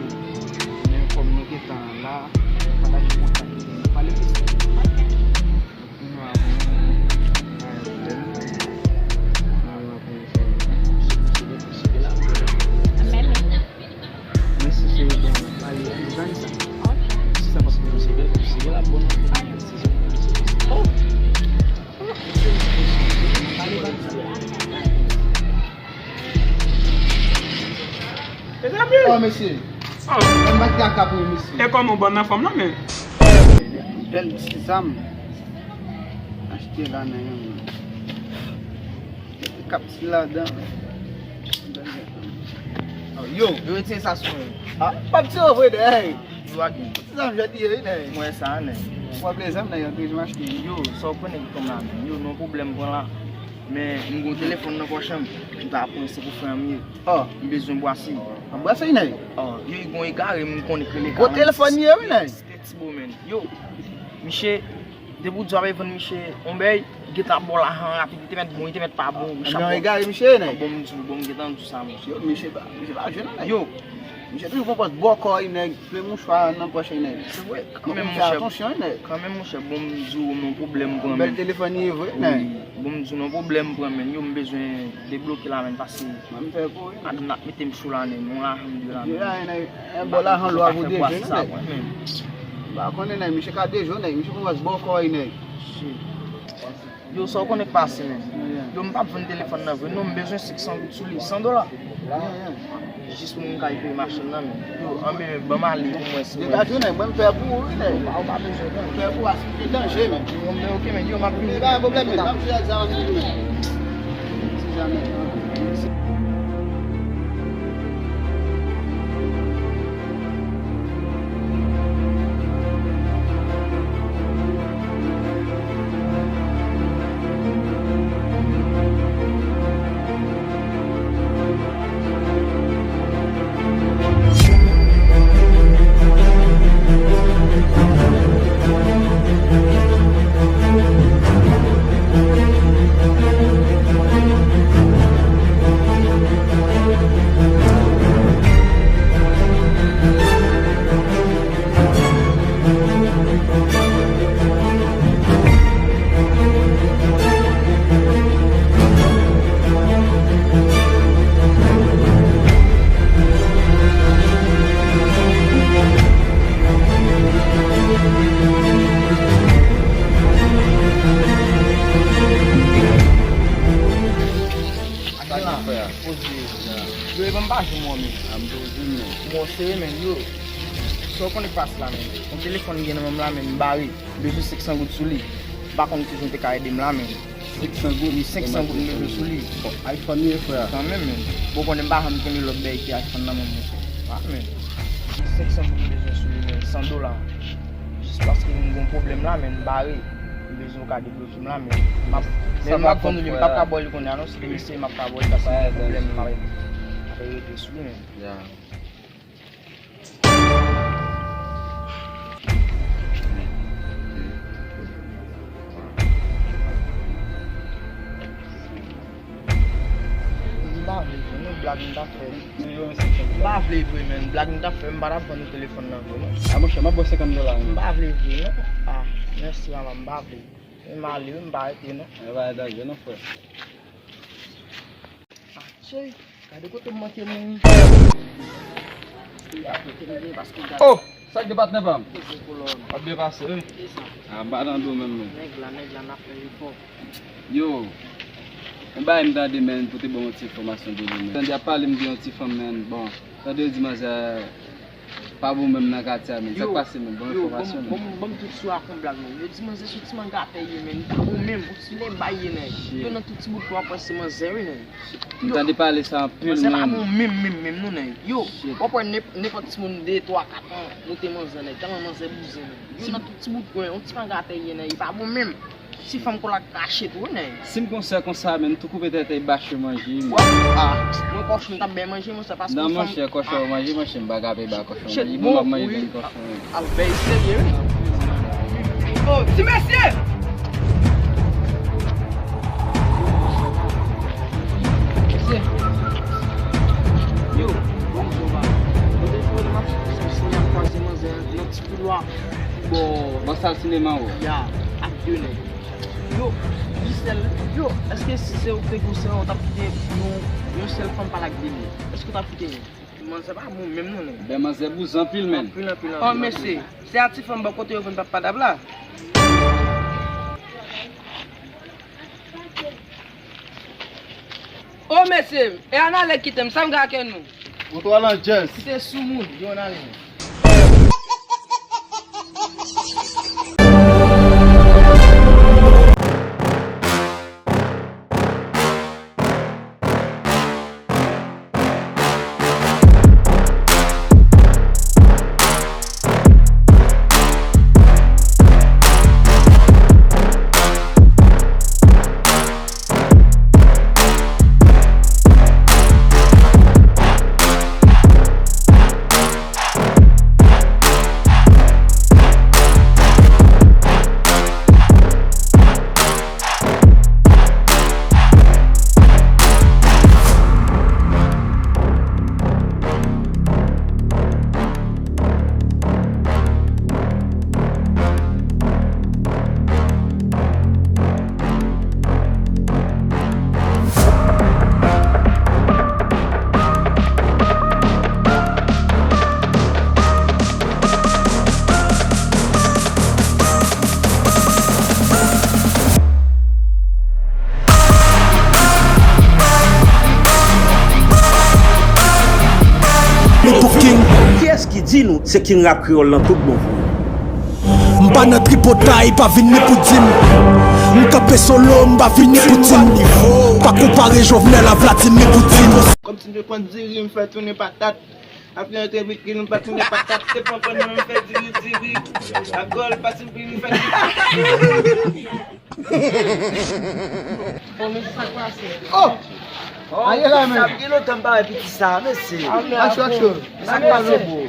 men kòm nou gentan la, pataje kontak, pale plis. Oh, mesye. Oh. Mwen pa t ka kapon, mesye. E kòman w bon nan fòm nan, men? Bèl ti zam. Achte la nan yon. Kapti ladan. Oh, yo, yo retire sa sou mwen. Ah, p ap tire vre, nèg. Yo ak ti zam jwèt li ye, wi, nèg. Mwen sa, nèg. Pwoblèm zam, nèg, yo toujou achte. Yo, sa w konnen ki konn la, men. Yo, non pwoblèm pran la. Men, m gon telefòn nan pòch an, m ta pran se pou frè m ye. Oh. M bezwen bwase. Bwase, nèg. Oh, yo, gon egare, m konnen ki rele. Gon telefòn ye, wi, nèg. Ti bo, men. Yo, misye, depi w di w ap vann misye yon bèy, gentan ap ba w lajan rapid, li te mèt bon, li te mèt pa bon, ou chapo. Nan egare misye, nèg. Bon, m di w, bon, m gentan di w sa, monchè. Yo, misye pa, misye pa jwenn, nèg. Yo. Misye toujou pran pòz bò kò, nèg, plen mouchwa nan pòch, nèg. Se vre, kanmenm, monchè. Fè atansyon, nèg. Kanmenm, monchè, bon, m di w, m nan pwoblèm, kanmenm. Bèl telefòn, li vre, nèg. Wi, bon, m di w, nan pwoblèm, kanmenm. Yo, m bezwen debloke la, men, pase. Mwen, m fè pou ou, wi. Ak n ap mete m sou la, men, m on lajan m de la, men. De la, nèg. E, bon, lajan lwa pou de jwe, nèg. M pa konnen, nèg, misye ka de jwe, nèg, misye konn wè bò kò, nèg. Yo, sa w konnen k pase, men. Yo, m p ap vann telefòn nan vre, non, m bezwen senk san goud sou li, san dola. Jis pou m ka peye machin nan, men. Yo, anben, ban m ale pou mwen, si mwen. Degaje w, nèg, mwen, m fè pou ou, wi, nèg. Ou pa bezwen, non. M fè pou ou, a, se danje, men. Yo, men, ok, men, yo, m ap vini. Pa gen pwoblèm, men. M ap fè sa, m ap vini, men. Si jamè. Bon, serye, men, yo. Sa w konnen k pase la, men. Yon telefòn m gen nan men m la, men, m bare. M bezwen senk san goud sou li. M pa konn kijan w te ka ede m la, men. Senk san goud? Wi, senk san goud m bezwen sou li. Bon, iPhone li ye, frè. Kanmenm, men. Bon, konnen m pa janm kenbe lòt bagay ki iPhone nan men m, monchè. Ah, men. Senk san goud m bezwen sou li, men. San dola. Jis paske m gen yon pwoblèm la, men, m bare. M bezwen w ka debloke m la, men. M ap, men m ap vann li, m p ap ka ba w li kounye a, non. Si te mesye, m ap ka ba w li, paske m gen pwoblèm, m ap, m ap regle sou li, men. Ya. M pa vle vre, non, blag m t ap fè. M pa vle vre, men, blag m t ap fè, m pa t ap vann ou telefòn nan vre, non. A, monchè, m ap ba w senkant dola, men. M pa vle vre, non. A, mèsi, papa, m pa vle. Men m ale, wi, m pa rete, non. E pa danje, non, frè. Ah, cheri, gade kote m manke mouri. Oh, sa k gen patnè pa m? W ap byen pase, wi. Ah, m pa nan do menm, non. Nèg la, nèg la, n ap fè efò. Yo, yon bagay m tande, men, pou te ban yon ti enfòmasyon de li, men. Tande y ap pale m de yon ti fanm, men, bon, tande yo di manzè pa bon menm nan katye a, men. Sa k pase, men? Bon enfòmasyon, men. Yo, ban m, ban m, ban m tout sou ak yon blag, men. Yo di manzè se yon ti mangapè ye, men. Ou menm, ou ti lè bay ye, nèg. Yo nan tout ti bout w ap wè se manzè, wi, nèg. M tande pale sa anpil, men. Manzè pa bon menm, menm, menm, non, nèg. Yo, w ap wè nenp-, nenpòt timoun de, twa, kat an, moute manzè, nèg. Tèlman manzè bouzen, nèg. Yo nan tout ti bout kwen, yon ti mangapè ye, nèg. Li pa bon menm. Ti fanm kò l ap krache tou, wi, nèg. Si m konsa, konsa, men, m tou koupe tèt e bache manje, men. Ah, mwen kòchon m t ap bay manje, monchè, paske... Non, monchè, kòchon manje, monchè, m pa ka peye ba kòchon manje. Bon, m ap manje grenn kòchon, wi. Al bay serye, wi. Oh, ti mesye! Mesye. Yo, bon, bon, ba. Mwen te jwe match, se, se, se, nan ti koulwa. Bò, bò sal sinema, wi. Ya, ak de nèg. Yo, di sèl, yo, èske si se ou k te gon sèl, ou t ap kite yon, yon sèl fanm pale ak de nèg? Èske ou t ap kite yon? Manzè pa bon menm non, nèg. Ben, manzè bouzen anpil, menm. Anpil, anpil, anpil. Oh, mesye, se a ti fanm bò kote yo vann pap padab la. Oh, mesye, e ann ale kite m, sa m gen ak nou? Ou twò landjèz. Kite soumoun, yo ann ale. Nou pou King. Kiyès ki di nou se King Rap Kreyòl nan tout bon vre? M pa nan tripotay, pa vin ni pou di m. M kanpe solo, m pa vin ni pou di m. Pa konpare Jovenel a Vladimir Poutine. Kòmsi m te pran diri, m fè tounen patat. Apre antre vitrine, m pa tounen patat. Se pran pann mwen, m fè diri, diri. Ak gòl, pase m pli, m fè diri. Bon, men sa k pase. Oh! Oh, aye la, men. Sa gen lontan m pa wè piti sa, mesye. Aksyon, aksyon. Sa k pase, bro?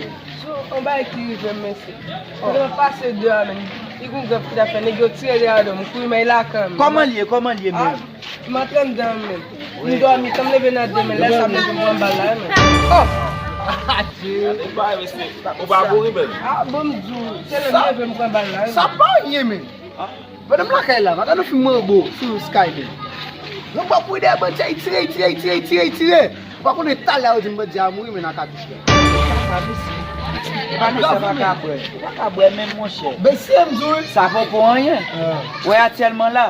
Yon bagay ki rive m, mesye. Mwen pase de a, men. Li gon granp ki t ap fè nèg yo tire de adan m, kouri men lakan m. Kòman l ye? Kòman l ye, men? M antre anndan, men. M dòmi, tan m leve nan de, men, lè sa m leve m pran bal la, men. Oh! Adye! Ou pa, mesye. Ou pa mouri, men. Ah, bon, m di w, se lè m leve m pran bal la, men. Sa pa anyen, men. Pandan m lakay la, m ap gade yon fim Manbo sou Sky, men. Yon bò kouri dèyè bandi a, li tire, li tire, li tire, li tire, li tire. Ou pa konnen talè yo di m bandi a mouri, men nan katouch la. Sa, mesye. E pa mesye pa ka bwè. Ou pa ka bwè menm, monchè. Mesye, m di w. Sa poko anyen. Wè aktyèlman la.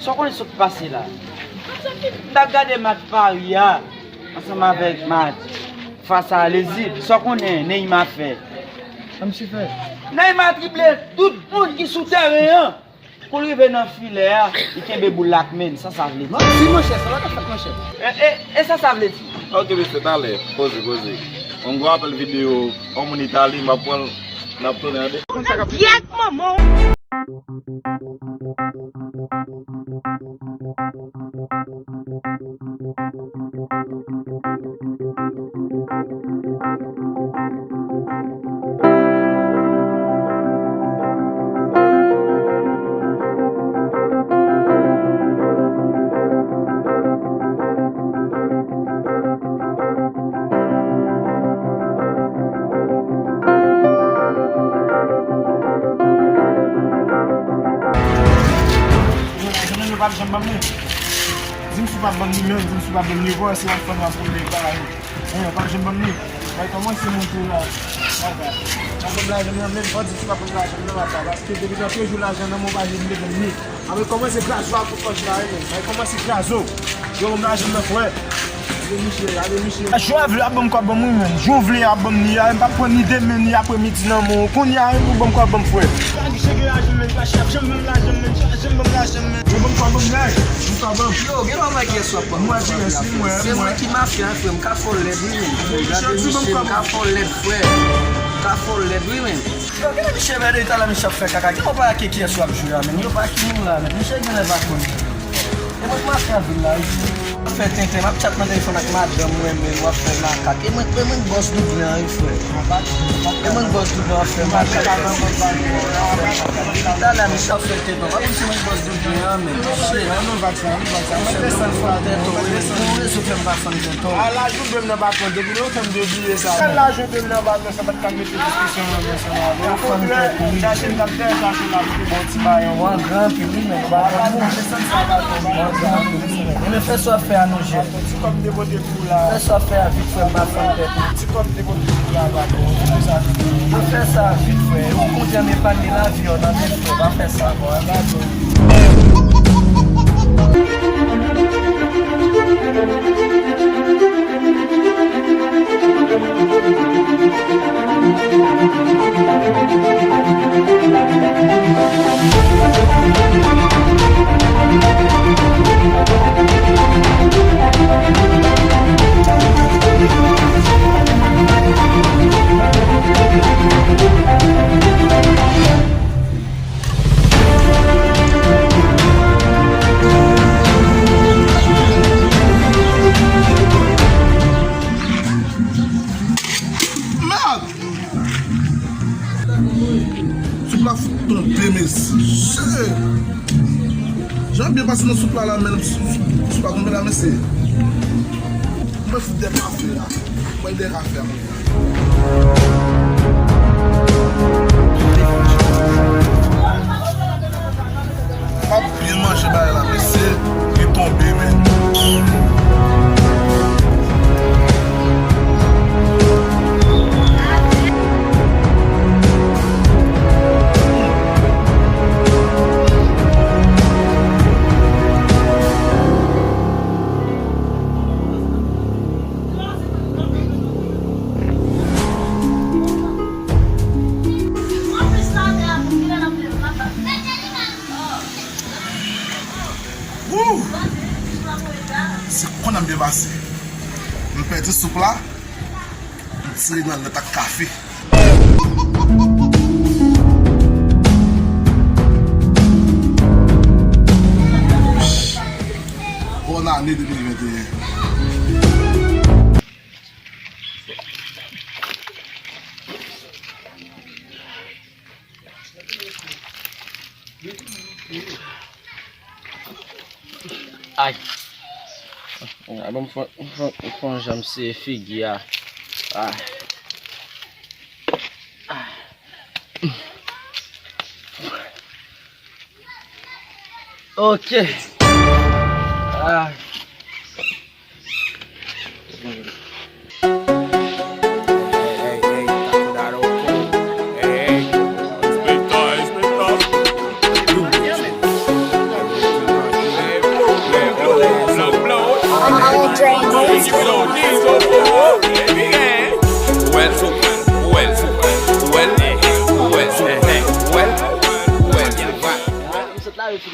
Sa w konnen sa k pase la? M t ap gade match Paris a ansanm avèk match Fas a Lezi, sa w konnen Neymar fè? Sa misye fè? Neymar drible tout moun ki sou tèren an. Kou l rive nan filè a, li kenbe boul la ak men l. Sa sa vle di? Manti, monchè, sa pa ka fèt, monchè. E, e, e sa sa vle di? Ok, mesye, talè. Poze, poze. Mwen gen yon apèl videyo, yon moun Itali, m ap pran l, n ap tounen, tande. Gyèt manman w! Yo pa janm ban m li. Di m si w pa ban m li menm, di m si w pa ban m li ankò, si w ap fè m ap boule bagay. Yo pa janm ban m li. Bay kòmanse monte la. Papa. Pa ban m lajan m nan menm, pa di si w pa ban m lajan m nan, papa. Paske depi nan premye jou lajan nan men w pa janm defann li. Apre kòmanse kraze w ak tout fòs la, wi, men. Bay kòmanse kraze w. Yo, ban m lajan m nan, frè. Gade misye, gade misye. Jou a vle ap ban m kòb ban m wi, men. Jou vle ap ban m li a, m p ap pran ni demen, ni apremidi nan men w. Kounye a, ou ban m kòb ban m, frè. Pa gen lajan m, men, pa ap janm ban m lajan m, men. Pa janm ban m lajan m, men. Yo, ban m kòb ban m, men. Ban m kòb ban m. Yo, gen lòt bagay kiyès w ap ban m. Mwen, se mwen, se mwen ki mafya, frè. M ka fè w lèd, wi, men. Gade misye, m ka fè w lèd, frè. M ka fè w lèd, wi, men. Yo, gade misye, men, depi talè misye ap fè kaka. Gen yon pa ki kiyès w ap jwe a, men. Yo pa ki nou la, men. Misye genlè pa konn. E mwen k mafya vil la, wi. W ap fè tenten, m ap chat nan telefòn ak madanm mwen, men w ap fè makak. E mwen, e mwen k bòs Doublan, wi, frè. E mwen k bòs Doublan, w ap fè makak. Depi talè misye ap fè tenten. Pa konn si mwen k bòs Doublan, men. Shit. Mwen desann fann tèt ou, wi, men. Gen yon rezon fè m pa fann tèt ou. Ala, jouk bèm nan pa pran. Depi lontan m te bliye sa. Sèl la, jouk bèm nan pa pran, sa pa t ka mete diskisyon nan men sa la. Ou konprann? Chache m t ap fè, chache m ap fè bon ti bayon. Ou angrè anpil, wi, men ou pa konn moun. Ou angrè anpil, wi, men. Ebyen, fè sa w ap fè a non, jèn. Ti kòb m te pote pou ou la. Fè sa w ap fè a vit, frè, m pa fann tèt ou. Ti kòb m te pote pou ou la, pa bon. Ou fè sa a vit, frè. Ou kontan m epagne lavi w nan men, frè. Pa fè sa, bò. Pa bon. Mèd! Soup la fout tonbe, mesye. Jan byen pase nan soup la, la, men soup, soup la tonbe la, mesye. Mwen fout de kafe la. Mwen de kafe a. M ap byen manje bagay la, mesye. Li tonbe, men. Wouw! Se konn ap byen pase. M pèdi soup la, m tire nan lèt ak kafe. Bòn ane de mil venteyen. Ay. A bon, m fon, m fon, m fon jan m seye figi a. Ay. Ay. Ok. Ay.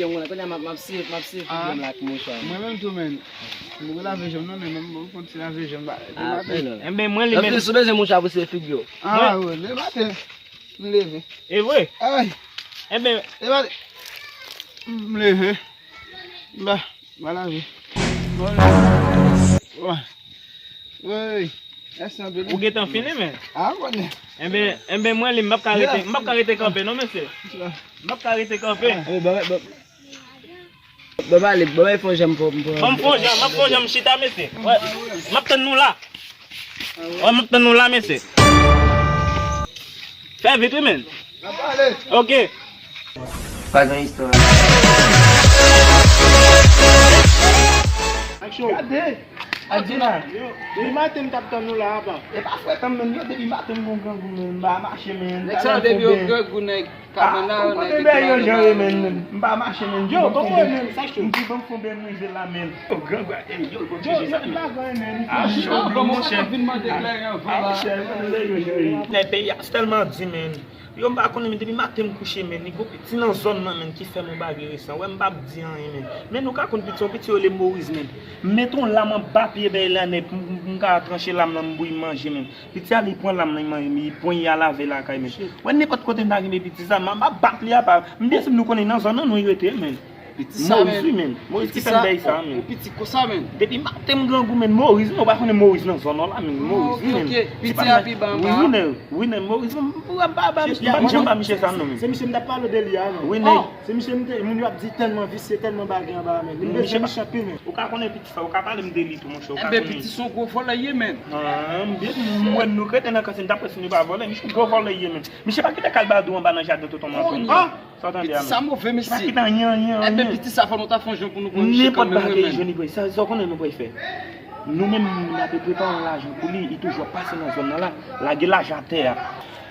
Kounye a m ap, m ap siye, m ap siye figi m la ak mouchwa. Mwen menm tou, men. Mwen lave je m non, men mwen konn ti lave je m ba. Ah, men non. Enben, mwen li men. Anpil, si w bezwen mouchwa pou siye figi w. Ah, wi, le maten, m leve. E vre? Ay. Enben. E maten, m leve. M ba, m ba lave. Wi. Wi. Ou gentan fini, men. Ah, konnen. Enben, enben, mwen li, m p ap ka rete, m p ap ka rete kanpe, non, mesye. M p ap ka rete kanpe. Ah, bon, bon. Bon, ale, bon, fè yon jan m pran, m pran. Bon, m fè yon jan, m ap fè yon jan m chita, mesye. Wè, m ap tann nou la. Wè, m ap tann nou la, mesye. Fè vit, wi, men. Ok. Pa gen istwa. Gade, Adjina. Depi maten m t ap tann nou la, apa. E pa frèt an, men, yo, depi maten m gon grangou, men, m pa mache, men. Nèg sa yo depi yo grangou, nèg. Kabann la, yo nèg ki te nan men. M pa mache, men. Yo, kòman w ye, men? Sa k cho? M di, ban m fon bèn rive la, men. Yo, grangou, ey, yo, bon, yo, yo, pa gen, men. Ah, cho, bon, monchè. Vin mande kleren anvan la. Monchè, yo, yo, yo. Nan peyi a, se tèlman di, men. Yo, m pa konnen, men, depi maten m kouche, men. Li gon piti nan zòn nan, men, ki fè m yon bagay resan. Wè, m p ap di anyen, men. Men nou ka konn piti, yon piti yo rele Moris, men. M mete yon lam anba pye bèy la, nèg, m, m, m ka tranche lam nan, m bouyi manje, men. Piti a, li pran lam nan, li pran, li al lave lakay, men. Wè, nenpòt kote m ta kenbe piti sa, m ap bat li apa. M byen si nou konnen nan zòn nan nou rete, men. Piti sa, Moris, men. Wi, men. Moris ki fè m bèy sa, men. Piti konsa, men. Depi maten m grangou, men. Moris, men. Ou pa konnen Moris nan zòn nan la, men. Moris, wi, men. Piti a pi ba anba. Wi, men. Wi, men. Moris, men. M pa, m pa, m pa, m pa, m pa misye sa, non, men. Se misye m t ap pale de li a, non. Wi, men. Se misye m te, moun yo ap di tèlman visye, tèlman bagay anba, men. Li bezwen misye anpil, men. Ou ka konnen piti sa, ou ka pale m de li tou, monchè, ou ka konnen. Enben, piti se yon gwo vòlè ye, men. Ah, m byen, m wè nou k rete nan kantin, daprè si nou pa vòlè, misye gwo vòlè ye, men. Misye pa kite kalbadou anba nan jaden tonton Manton. Ah! Sa w tande a, men? Piti sa move, mesye. Misye pa kite anyen, anyen, anyen. Enben, piti sa fò nou ta fè yon jan pou nou pran misye kanmenm, wi, men. Nenpòt bagay jwenn li pral. Sa, sa w konnen nou pral fè. Nou menm, n ape prepare yon lajan pou li, li toujou ap pase nan zòn nan la, lage lajan atè a.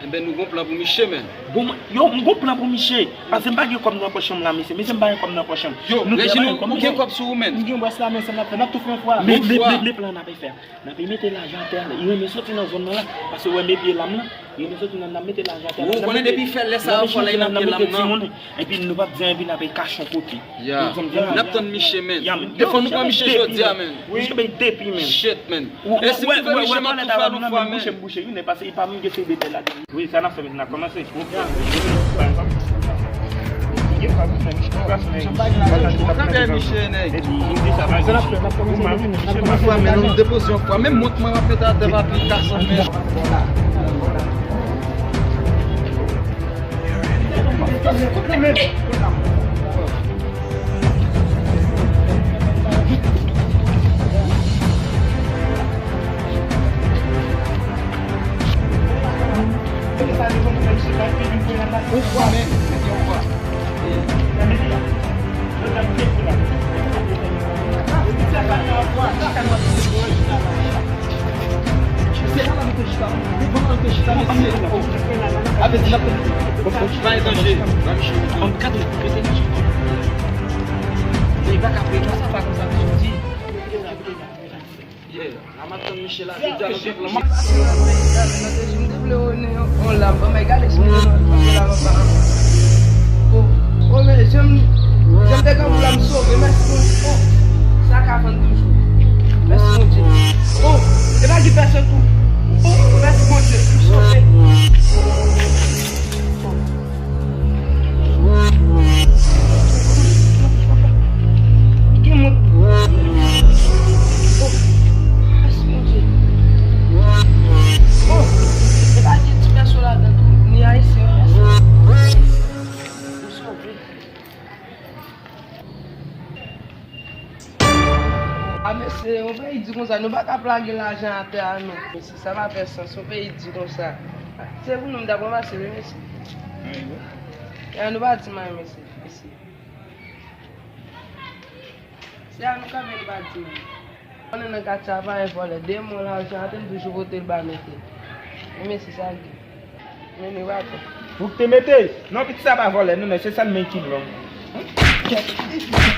Enben, nou gon plan pou misye, men. Bon, mwen, yo, m gon plan pou misye. Paske m pa gen kòb nan pòch an m la, mesye. Mesye, m pa gen kòb nan pòch an m. Yo, Rejin, ou gen kòb sou ou, men. M gen bwès la, men sa n ap fè, n ap tou fè yon fwa. Men, men, men plan n ape fè. N ape mete lajan atè a, li renmen soti nan zòn nan la. Paske wè, m pye lam nan, li renmen soti nan, n ap mete lajan atè a. Ou konnen depi fè lè sa yo fò lè y nan pye lam nan. Epi nou p ap di anyen, epi n ape kache yon kote. Ya. N ap tann misye, men. Fò nou pran misye jodi a, men. Misye bay depi, men. Shit, men. E si m twouve misye, m ap tou fè l yon fwa, men. Bouche, bouche, wi, men paske li pa menm gen fè de tèl la. Wi, sa n ap fè, men n ap kòmanse. Yon fwa, men nou depoze yon fwa. Menm mont mwen ap mete atè, papi, kase, men. Yeah, la m ap tann Michel la, jodi a nou gen plan. M te vle wè yon, yon lam, ban m gade si m te nan, nan lam anba. Oh, oh, men, jan m, jan m te gen pou lam sove, mèsi Bondye. Oh, sa ka vann toujou. Mèsi Bondye. Oh, e pa gen pèsòn tou. Oh, mèsi Bondye, m sove. Oh. Gen moun. Oh, mèsi Bondye. Oh, e pa gen ti pèsòn ladan tou, ni ayisyen, mèsi. M sove. A mesye, yon peyi di konsa, nou pa ka ap lage lajan atè a non. Mesye, sa pa fè sans, yon peyi di konsa. Se pou nou m t ap ranmase wi, mesye. Ya, nou pa di m anyen, mesye. Mesye. Se a nou kanpe, nou pa di m anyen. Konnen nan katye a pa gen vòlè, de mwen lajan atè m toujou pote l ba mete. Wi, mesye, sa gen. Men nou pa fè. Ou k te mete? Non, piti sa pa vòlè, non, men se sèl men ki long.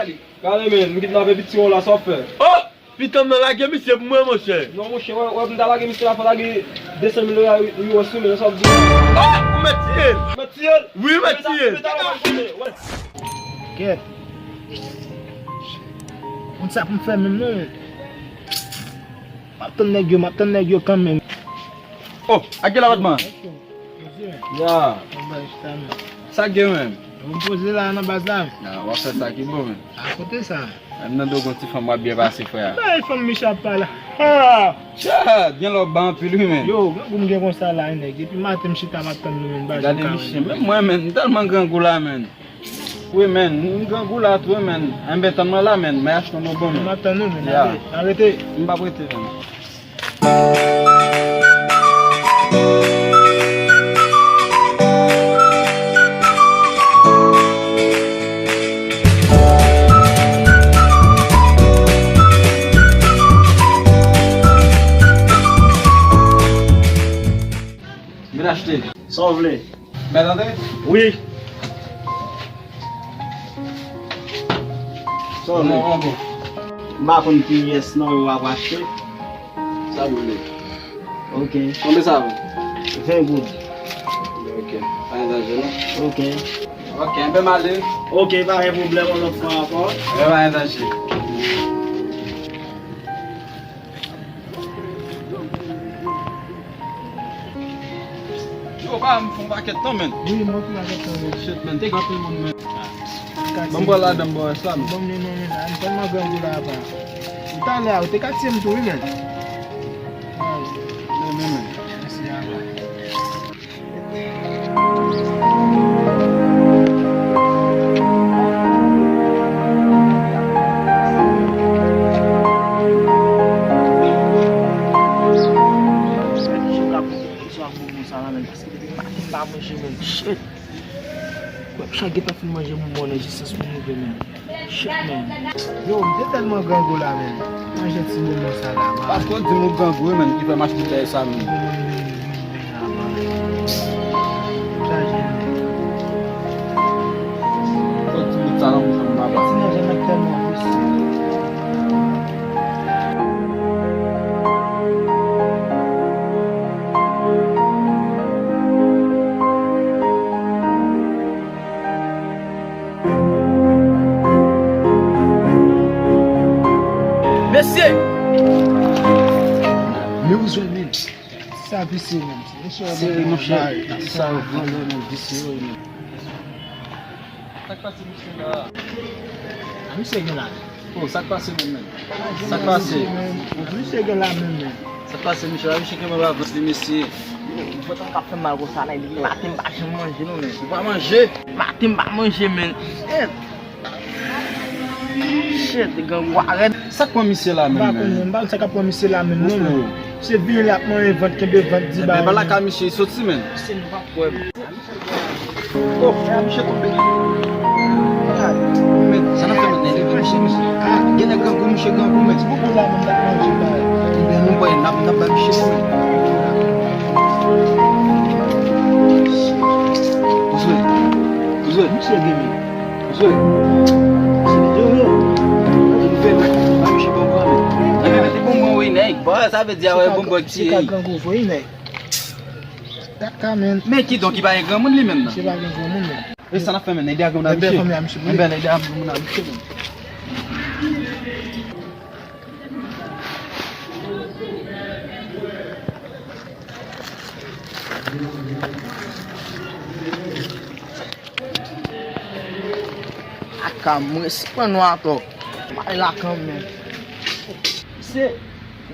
Kali. Kali, men, m kite l avè piti wè w la, sa w ap fè? Oh! Pitanm nan lage misye pou mwen, monchè. Non, monchè, wè, wè, m ta lage misye la, fò lage de san mil dola, wi, wi, wè, sou men, sa w ap di? Oh! Ou mèt tiye l. Ou mèt tiye l? Wi, ou mèt tiye l. Kèt. Konn sa pou m fè menm, non. M ap tann nèg yo, m ap tann nèg yo kanmenm. Oh, ak gen lapatman. Ya. Sa gen menm? Mwen poze la nan baz la. Ah, w ap fè sa ki bon, men. A kote sa? Menm nan do gon ti fanm w ap byen pase, frè. Bay fanm Michel ap pale. Ha! Tcha, gen lòt ba anpil, wi, men. Yo, grangou m gen konsa la, nèg. Depi maten m chita m ap tann nou, men, m pa janm ka wè nou. Gade misye, menm mwen, men, m tèlman grangou la, men. Wi, men, m grangou la tou, men. Enben, tann mwen la, men, mwen achte yon bon, men. M ap tann nou, men. Ya. Arete, arete. M p ap rete, men. Vin achte. Sa w vle? Mèt antre? Wi. Sa w vle? Non, non, bon. M pa konn kiyès non yo ap achte. Sa w vle? Ok. Konbyen sa vo? Ven goud. Ok. Pa gen danje non. Ok. Ok, enben m ale. Ok, pa gen pwoblèm, yon lòt fwa ankò. Enben pa gen danje. Yo, ba m fè yon pakèt tan, men. Wi, mwen fè yon pakèt tan, men. Shit, men, te gen anpil moun, men. Ban m bwè ladan, m bwè rès la, men. Ban m li non, men, a, m tèlman grangou la, apa. Talè a, ou te ka tiye m tou, wi, men. Ay. Men, men, men. Mèsi, apa. Sa k ap fè m sa la, men, paske depi maten m pa manje, men. Shit. Wè, m chak gentan fin manje bonbon nan jis sans pou m rive, men. Shit, men. Yo, m te tèlman grangou la, men. Manje ti bonbon sa la, man. Pa twò di m ou grangou, wi, men, ki fè m achte bèy sa, men. Bonbon, men, men, men, men, men, men. Chaje, men. Twò di m sa nan bouch mwen, papa. Ti manje mwen tèlman visye. Mesye! Men ou jwenn menm. Sa visye menm. Mesye, serye, monchè. Sa vòlè menm, visye, wi, menm. Sa k pase misye la? A, misye gen la. Oh, sa k pase menm, menm? Sa k pase? Misye gen la menm, menm. Sa k pase, misye la? Misye gen mal avans li, mesye. Yo, vant mwen k ap fè m mal konsa la, depi maten m pa janm manje non, menm. Ou pa manje? Maten m pa manje, menm. Shit. Shit, grangou a rèd. Sa k pran misye la menm, menm? M pa konn, menm. M pa konn sa k ap pran misye la menm, non, menm. Misye vini la ap manje vant, kenbe vant, di bagay. Enben, pa lakay misye, li soti, menm. Misye nou pa kwè m. Oh, frè, misye tonbe. Men, sa n ap fè menm, leve misye, misye. Ah, genlè grangou, misye grangou, men. Ti bobo la, menm, n ap manje, bay. Ebyen, nou bay, n ap, n ap bay misye, men. Ou jwe. Ou jwe. Misye gen, men. Ou jwe. Misye gen, yo, yo. Ou fè, men. Bay misye bonbon, men. Ebyen, mete bonbon, wi, nèg. Bon, sa vle di, a, wè, bonbon ki tiye. Misye ka grangou, wi, nèg. Kaka, men. Men kidonk, li pa gen granmoun li menm nan. Misye pa gen granmoun, men. E sa n ap fè, men? Nèg de a granmoun a misye. Enben, fanmi a misye, men. Enben, nèg de a granmoun a misye, men. Kaka, m res pran nou atò. M ale la kanmenm. Se.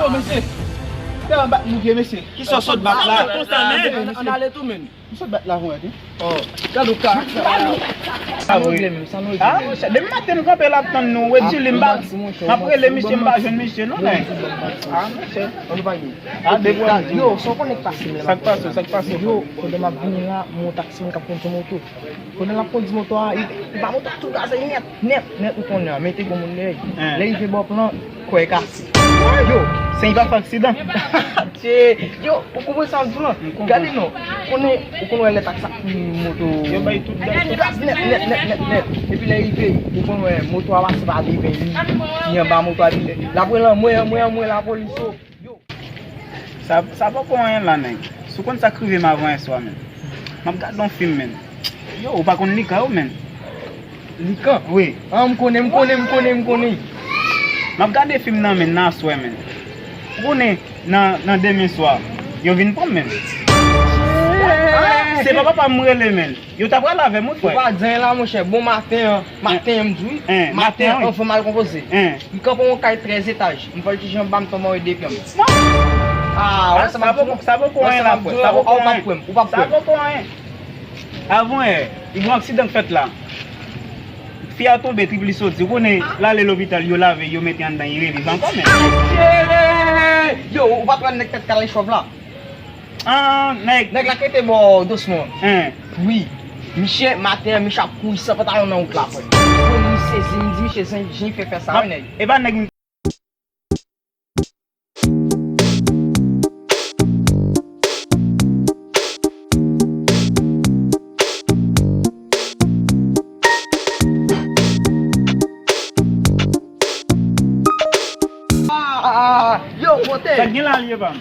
Yo, mesye. Tèlman bat moun vye, mesye. Kisa w sot bat la? Konsa, men. Ann ale tou, men. M sot bat la, mwen, wi. Oh, gad ou ka. Sa nou regle menm, sa nou regle menm. Ah, monchè, depi maten m kanpe la ap tann nou, Wedjili, m pa, m ap rele misye, m pa jwenn misye, non, nèg. Ah, monchè. Yo, sa w konnen k pase m la. Sa k pase, sa k pase? Yo, pandan m ap vini la, m wè yon taksimenn k ap kondi moto. Pandan l ap kondi moto a, li, li pa moto tou gaze nèt, nèt, nèt, ou konnen an, mete gwo moun dèyè. Lè l rive bò plan, kò l kase. Yo, se li pa fè aksidan. Yo, ou konprann sa m di w lan? Gade non, ou konnen, ou konnen lè taksi ap fini moto. Yo bay tout gaz. Tout gaz nèt, nèt, nèt, nèt, nèt. Epi lè rive, ou konn wè moto a pase pa devan li, li anba moto a, li, l ap rele anmwe, anmwe, anmwe, lapolis, yo. Yo. Sa, sa poko anyen la, nèg. Si w konn sa k rive m avan yèswa, men. M ap gade yon fim, men. Yo, ou pa konn Likan yo, men. Likan? Wi. Ah, m konnen, m konnen, m konnen, m konnen. M ap gade fim nan, men, nan aswè, men. Ou konnen, nan, nan demen swa, yo vin pran m, men. Se pa papa m rele, men. Yo ta pral avè m, wi, frè. Ou pa di anyen la, monchè. Bon maten an, maten an, m di wi. Maten an, anvan m al konpoze. M kanpe yon kay trèz etaj. M vòltije anba, m tonbe anwo de pye m. Ah, wè sa m ap di w. Sa poko anyen la, frè. Sa poko anyen. Ou p ap kwè m, ou p ap kwè m. Sa poko anyen. Avan yè, yon aksidan k fèt la. Fi a tonbe, trip li soti. Ou konnen, l ale lopital, yo lave, yo mete anndan, li reviv ankò, men. Yo, ou pa t wè nèg tèt kalachnikòv la? Ah, nèg. Nèg la k rete bò w dousman. Wi. Misye, maten an, misye ap kouri san pantalon nan wout la, frè. Mwen, m sezi, m di, "Misye, jan, jan l fè fè sa, wi, nèg." E pa nèg. Ah, yo, kote? Sa k gen la, lye pa m?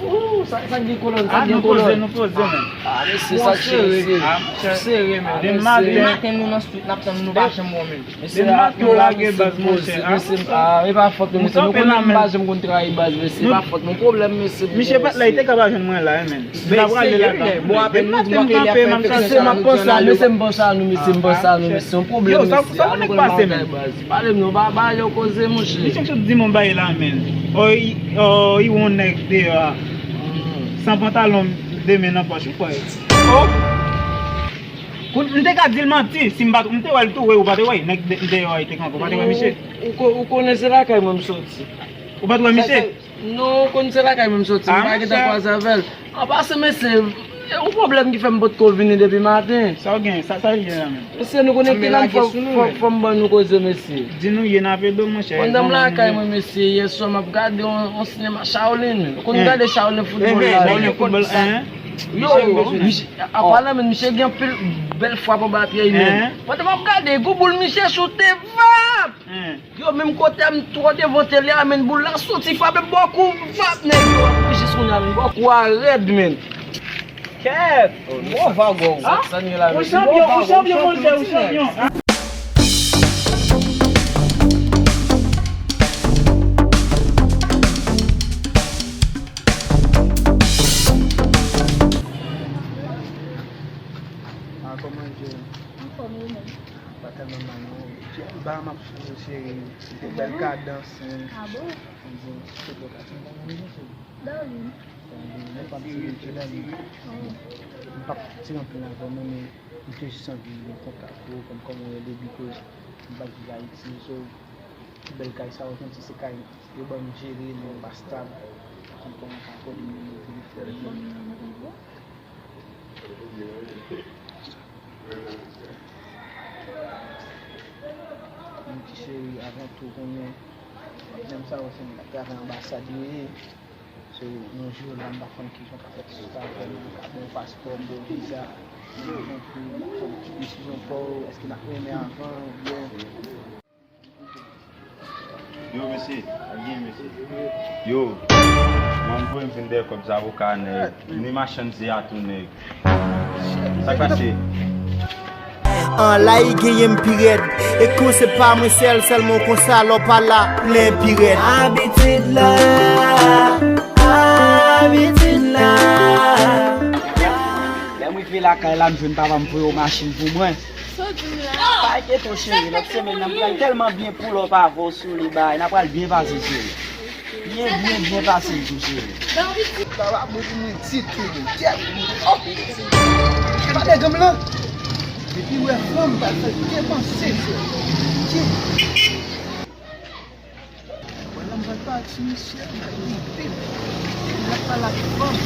Ooh, sa, sa k gen kolòn, sa k gen kolòn. Ah, nou poze, nou poze, men. Ah, mesye, sa k sere. Ah, monchè. Sere, men. Demen maten. Demen maten, nou nan street, n ap tann, nou pa janm wè w, men. Demen maten, w lage baz, monchè. Mesye, ah, e pa fòt nou, mesye. Nou konnen m pa janm konn trayi baz, mesye. E pa fòt nou, pwoblèm, mesye. Misye pa t la, li te ka pa jwenn mwen la, men. N ap rale la, men. Bon, apre midi, m ap rele apre enfeksyon sa, m ap panse a nou, mesye, m panse a nou, mesye, yon pwoblèm, mesye. Yo, sa, sa konnen k pase, men. Pale m non, pa, pa yo koze, monchè. Misye sot di m yon bagay la, men. Oh, i, oh, i wè yon nèg deyò a. San pantalon, de men nan pòch, wi, frè. Oh! Kout, m te ka di l manti, si m pa t, m te wè l tou, wi, ou pa te wè, nèg de-, deyò a, li te kanpe, ou pa te wè misye? Ou, ou ko-, ou konnen se lakay mwen m soti. Ou pa t wè misye? Non, ou konn se lakay mwen m soti, m pa gentan kwaze avè l. An pase, mesye, yon pwoblèm ki fè m potko vini depi maten. Sa w gen? Sa, sa l ye la menm? Mesye, nou konnen kilè fò, fò, fò m ban nou koze, mesye. Di nou ye n ap ede w, monchè. Pandan m lakay mwen, mesye, yèswa m ap gade yon, yon sinema Shaolin. Ou konn gade Shaolin foutbòl la, Shaolin foutbòl, en? Yo, misye, an palan menm, misye gen anpil bèl frap anba pye li menm. Pandan m ap gade, gwo boul misye choute, vap! Yo, menm kote a, m twò devan tele a, men boul la soti frape bò kou, vap, nèg yo ap jis kounye a, men bò kou a rèd, men. Kèt! Bon, vago. Sa, sa n gen la, ou chanpyon, ou chanpyon, monchè, ou chanpyon. Ah, kòman je? Anfòm, ou menm? Pa tèlman mal, non. Ba m ap sou cheri, se bèl kadans, men. Ah bon? Mwen di, se pòtasyon pa nan rezo, cheri. Darling. Mwen pa m sou rezo, darling. Oh. M p ap tire anpil nan zòn nan, men m te jis anvi gen kontak ou, konn kòman w ye, because m pa t viv Ayiti, so, bèl kay sa, ou santi se kay yo ban m jere, men pa stab, konn kòman sa, kòm m te di. Yon ti cheri, avan tou, konnen, menm sa, ou se travay anbasad, wi. So, yon jou la, m pa konn kijan w ka fè tout sa, fè m ka bon paspò, bon viza, m pa konn ki desizyon pa w, èske n ap renmen avan, oubyen. Yo, mesye, ap gen, mesye. Yo, mwen voye m vin dèyè kòb zavoka, nèg. Ni machann ze a tou, nèg. Sa k pase? An la, i genyen m pi rèd. E kou se pa mwen sèl, sèlman w konsa, lè w pa la, plen pi rèd. Abitid la, abitid la. Lè m rive lakay la, m jwenn papa m voye yon machin pou mwen. Sa w di m la? Pa enkyete w, cheri, lòt semèn nan, m pral tèlman byen pou lè w pa vè w sou li, bay, n a pral byen pase, cheri. Byen, byen, byen pase l tou, cheri. Sa pa bon pou mwen ditou, men. Kèt! Oh! Gade nèg m lan! Depi wè fanm, pa fè depanse, frè. Kèt! Wè la, m pral pati, misye, m pral rive. M pral pale ak fanm.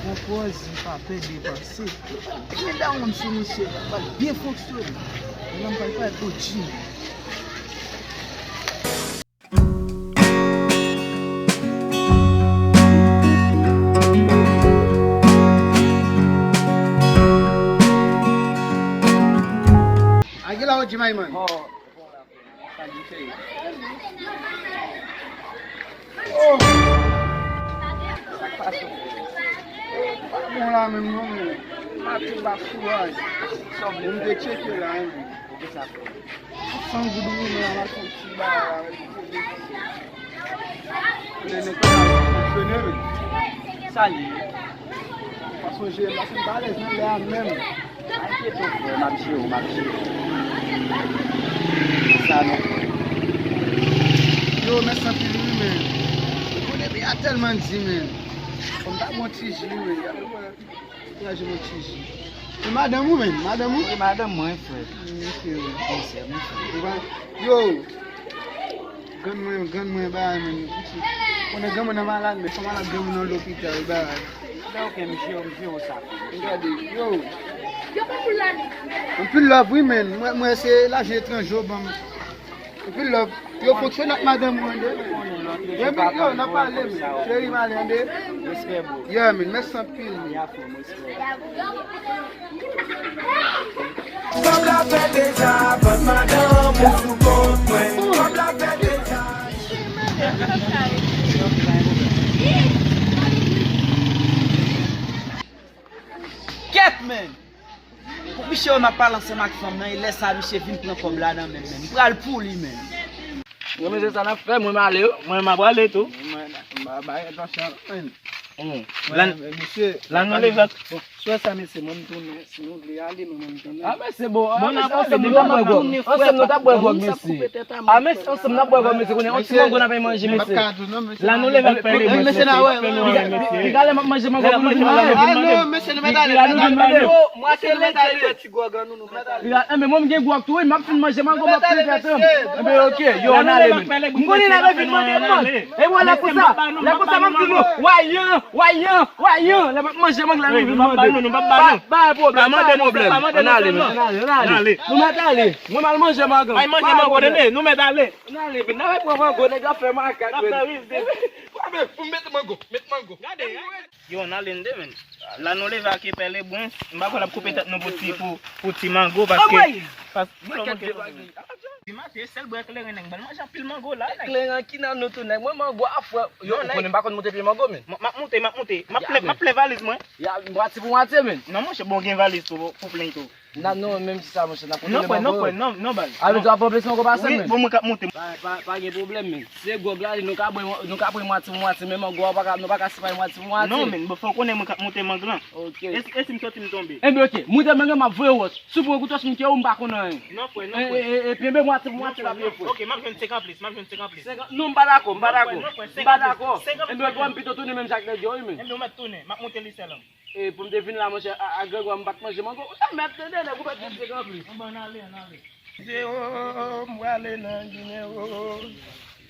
Pran pòz, li pa pè depanse. Byen dawonn sou misye, l pral byen fonksyone. Wè la, m pral pale O G. Aguila, O G, my man. Oh. Sa k pase? Pa bon la menm non, men. Maten pa kouraj. Sa w vle fè? M te tcheke la, wi, men. Poukisa fè? San goud wi, men, la, m al fè yon ti bagay avèk yon pwodui. Konnen nèg pa fonksyone, men. Sa l ye? Pa sonje, m pa santi m alèz nan lè a menm. Pa enkyete w, frè, m ap jere w, m ap jere w. Sa non, frè. Yo, mèsi anpil wi, men. Bon, depi a tèlman di, men. Fò m ta bon ti ji, men. Gade yon ti ji. E madanm ou, men? Madanm ou? E madanm mwen, frè. Mm, ok, wi. Wi, sè mwen, frè. Ou pa, yo, grann mwen, grann mwen, bagay, men. Konnen granmoun nan malad, men fò malad granmoun nan lopital, bagay. Lè ok, m jere, m jere w sa. Gade, yo. Anpil love, wi, men. Mwen, mwen, se lajan etranze w ban m. Anpil love. Yo fonksyone ak madanm mwen, de. Yo, men, yo, n ap pale, men. Cheri, m ale, de. Respè, bro. Yeah, men. Mèsi anpil, men. Ya, frè m, respè. Kòb la fè deza, bat madanm ou sou kont mwen. Kòb la fè deza. Kèt, men! Misye wè m ap pale ansanm ak fanm nan, e lè sa a misye vin pran kòb la nan men m, men. M pral pou li, men. Mwen, mesye, sa n ap fè, mwen, m ale, mwen, m ap ale tou. Mwen, m pa bay atansyon, men. Hmm. Lan-, mesye, lan nou leve. Sou sa, mesye, mwen, m tounen. Si nou vle ale, mwen, mwen, m tounen. A, mesye, bon, a, mesye, ansanm nou t ap bwè gwòg, ansanm nou t ap bwè gwòg, mesye. A, mesye, ansanm n ap bwè gwòg, mesye, kounye a, yon ti mango n ap manje, mesye. Lan nou leve. Mesye, n a wè, mesye. Piga lè m ap manje mango pou nou vin mande. A, non, mesye, nou mèt ale, nou mèt ale. Yo, mwen, se nou mèt ale. Ti gwòg an nou, nou mèt ale. Piga, enben, mwen, m gen gwòg tou, wi, m ap fin manje mango, m ap fin fè tan. Enben, ok, yo, n ale, men. M konnen n ap vin mande, man. E wè, lè konsa, lè konsa, m ap di nou, wayan, wayan, wayan, lè m ap manje mango la, nou vin mande. Nou p ap ba nou, nou p ap ba nou. Pa, pa gen pwoblèm, pa gen pwoblèm. Ann ale, men. Ann ale, ann ale. Nou mèt ale. Mwen, m al manje mango. Ay, manje mango, tande, nou mèt ale. Ann ale, men n ap pran mango, nèg la fè makak, men. Mete mango, mete mango. Gade, yo, n ale, n de, men. La nou leve ak Epè Lebren, m pa kwè l ap koupe tèt nou pou ti, pou, pou ti mango, paske, paske, di maten, sèl bwè kleren, nèg, ban manje anpil mango la, nèg. Kleren ki nan nou tou, nèg, mwen mango a frè. Yo, ou konnen m pa konn moute pye mango, men. M ap moute, m ap moute. M ap plen, m ap plen valiz mwen. Ya, m pati pou maten, men. Non, monchè, bon, gen valiz tou, pou plen tou. Nan, non, menm si sa, monchè, n ap kontwole mango yo. Non, frè, non, frè, non, non, baz. A, vle di w ap ranplese mango pa sèm, men. Wi, bon, mwen k ap monte. Pa, pa, pa gen pwoblèm, men. Se gwòg la, nou ka bwè, nou ka pran mwatye pou mwatye, men mango a, pa ka, nou pa ka separe mwatye pou mwatye. Non, men, bon, fò w konnen mwen k ap monte mango lan. Ok. E si, e si m soti m tonbe? Enben, ok, moute mango, m ap voye wòch. Si w pran kout wòch, m kite w, m pa konn anyen. Non, frè, non, frè. E, e, e, pi, enben, mwatye pou mwatye l ap ye, frè. Ok, m ap jwenn senk anplis, m ap jwenn senk anplis. Senk an-, non, m pa dakò, m pa dakò. Non, frè, non, frè, senk anplis. M pa dakò. Senk anplis. Enben, bò, m pito tounen menm jan ak nèg yo, wi, men. Enben, ou mèt tounen, m ap monte lisèl lan. E pou m te vin la, monchè, a, a Grangwa, m pa t manje mango. Ou sa mèt tande, nèg ou mèt vin se gran pli. Ann, ann ale, ann ale. Se o, m prale nan Ginen o.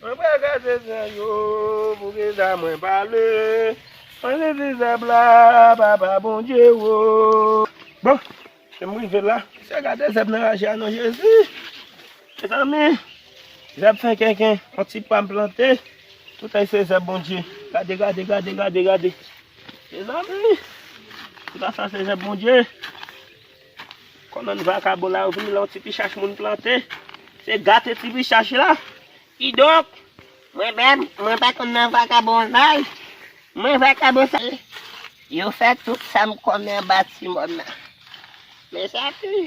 Mwen pral gade zan yo, poukisa mwen pale? Mwen sezi zèb la, papa Bondye o. Bon, se m rive la. Se gade zèb nan raje a non, Jezi. Mezanmi, zèb fenkenken, yon ti pwa m plante. Tout ay se zèb Bondye. Gade, gade, gade, gade, gade. Mezanmi, tout sa se zèb Bondye. Kòm nan vakabon la, yo vin la, yon ti pichach moun plante. Se gate ti pichach la. Kidonk, mwen menm, mwen pa konn nan vakabon la. Mwen vakabon sa. Yo fè tout sa m konnen anba ti mòn nan. Men sa tou.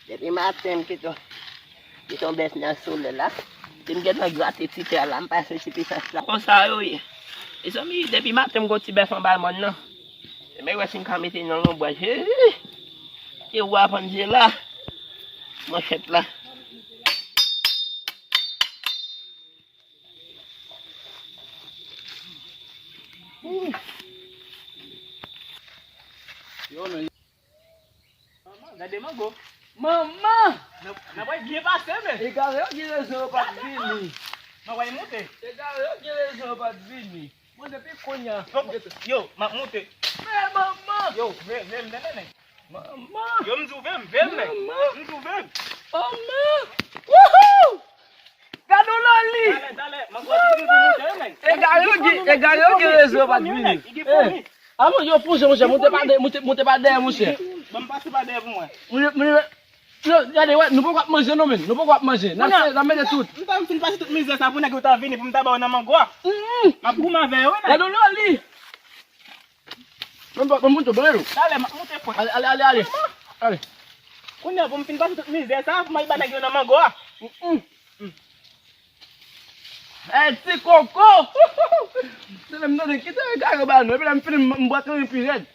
Depi maten m kite, kite yon bèf nan solèy la. Depi m gentan grate ti tè la, m pase ti pichach la. Konsa yo ye. Mezanmi, depi maten m gon ti bèf anba mòn nan. Men wè si m ka mete nan lonbraj. Jezi! Te wa pann je la. Manchèt la. Yo, men. Manman, gade mango. Manman! N ap, n ap byen pase, men. Egare yo gen rezon, yo pa t vini. Mwen wè monte. Egare yo gen rezon, yo pa t vini. Mwen depi kounye a. Yo, m ap monte. Men manman! Yo, veye, veye m tande, nèg. Manman! Yo, m di w veye m, veye m, nèg. Manman! M di w veye m. Manman! Wouhou! Gade yon loli! Talè, talè, mango a di pou monte, wi, nèg. Egare yo gen, egare yo gen rezon, yo pa t vini. Li gen fomi. A bon, yo fonje, monchè, monte pa dèyè, monte, monte pa dèyè, monchè. Ban m pase pa dèyè pou mwen. Moun, moun, yo, gade, wè, nou poko ap manje, non, men. Nou poko ap manje. N ap, n ap mete tout. M ta fin pase tout mizè sa pou nèg yo ta vini pou m ta ba yo nan mango a. M ap goumen avè yo, wi, nèg. Gade yon loli! Bon, bon, bon, bon, bon, bon. Talè, m ap monte, frè. Ale, ale, ale, ale. Ale. Kounye a, pou m fin pase tout mizè sa, pou m al ba nèg yo nan mango a. Mm, mm. Ey, ti koko! Se menm tande, kite egare ba nou. Epi lè m fini, m, m bwè kanri pi rèd.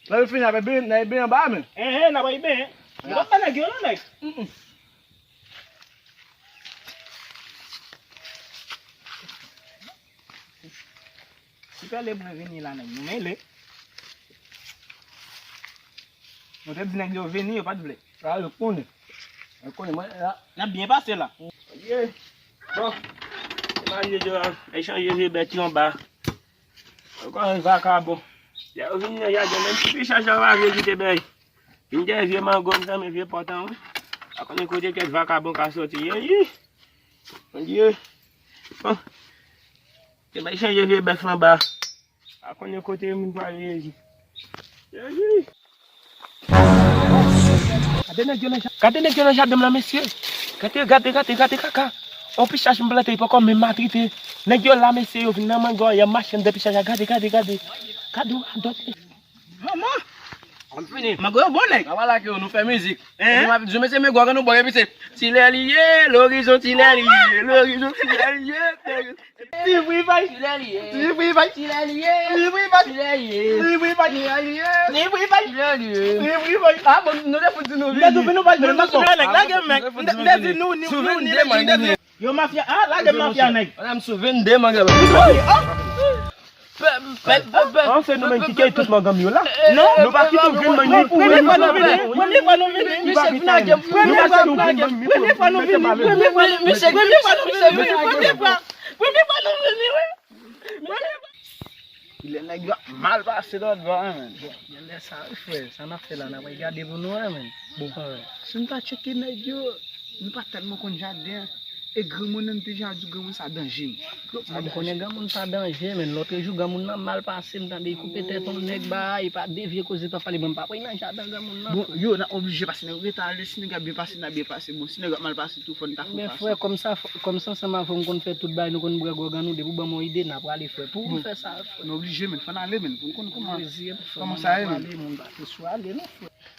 Lè m fini, apre, ben, n a ben anba, men. Enhen, n a bay ben. M pa ba nèg yo, non, nèg. Mm, mm. Si pèlen mwen vini la, nèg, nou mele. Mwen te di nèg yo vini, yo pa t vle. A, yo konnen. Yo konnen, mwen la. N ap byen pase la. Ye. Bon. Imajine yo, nèg chanje vye bèt yo anba. Ankò yon vakabon. Lè yo vini nan jaden, menm ti pichach la pa vle kite bèy. Vin dèyè vye mango m, tanmen vye pòtan, wi. Pa konnen kote kèk vakabon ka soti. Ye, yi. Bondye. Bon. Te bay chanje vye bèf lan ba. Pa konnen kote moun pral reyezi. Jezi. Gade nèg yo nan ja-, gade nèg yo nan jaden m lan, mesye. Gade, gade, gade, gade kaka. On pichach m plante, li poko menm matrite. Nèg yo la, mesye, yo vin nan mango a, y ap mache anndan pichach la. Gade, gade, gade. Gade yon radòt. Manman! M fini. Mango yo bon, nèg. N a pale ak yo, nou fè mizik. Epi m ap di, mesye, men gwa nou bò, epi se, ti lè li ye, lorizon, ti lè li ye, lorizon, ti lè li ye. Ti vrivay. Ti lè li ye. Ti vrivay. Ti lè li ye. Ti vrivay. Ti lè li ye. Ti vrivay. Ti lè li ye. Ti vrivay. Ti lè li ye. Ti vrivay. A bon, nou te fout di nou vini. Nou te fout di nou vini, nèg. Lage men. M te di nou, nou, nou, nou, nou. Yo mafya, a, lage mafya, nèg. Madam sou vennde, man, gaba. An, se nou menm ki kay tout mangan m yo la. Non, nou pa kite w vin manyen pou premye fwa nou vini. Premye fwa nou vini. Misye vin lage m. Premye fwa nou vini. Premye fwa nou vini. Premye fwa nou vini. Premye fwa nou vini. Premye fwa. Premye fwa nou vini, wi. Premye fwa. Kilè nèg yo ap mal pase lòt bò a, men. Bon, genlè sa, wi, frè. Sa n ap fè la, n ap gade pou nou wè, men. Bon, si n ta tcheke nèg yo, nou pa tèlman konn jaden an. E granmoun nan, m te ja di w, granmoun sa danje, men. Bon, m konnen granmoun sa danje, men. Lòtrejou, granmoun nan mal pase, m tande li koupe tèt yon nèg, bay, pa devye koze, pa pale, bon, m pa pral nan jaden granmoun nan. Bon, yo, n ap oblije pase, nèg yo gentan ale, si nèg ap byen pase, n ap byen pase. Bon, si nèg yo ap mal pase tou, fò n ta fè pase. Men frè, kòm sa, kòm sa, ansanm avè w, nou konn fè tout bagay, nou konn bwè gwòg an nou, depi w ban m yon ide, n a prale, frè. Pou nou fè sa, frè. Nou oblije, men, fò n ale, men, pou n konn kòman, kòman sa ye, men. Moun pa te sou ale, non, frè.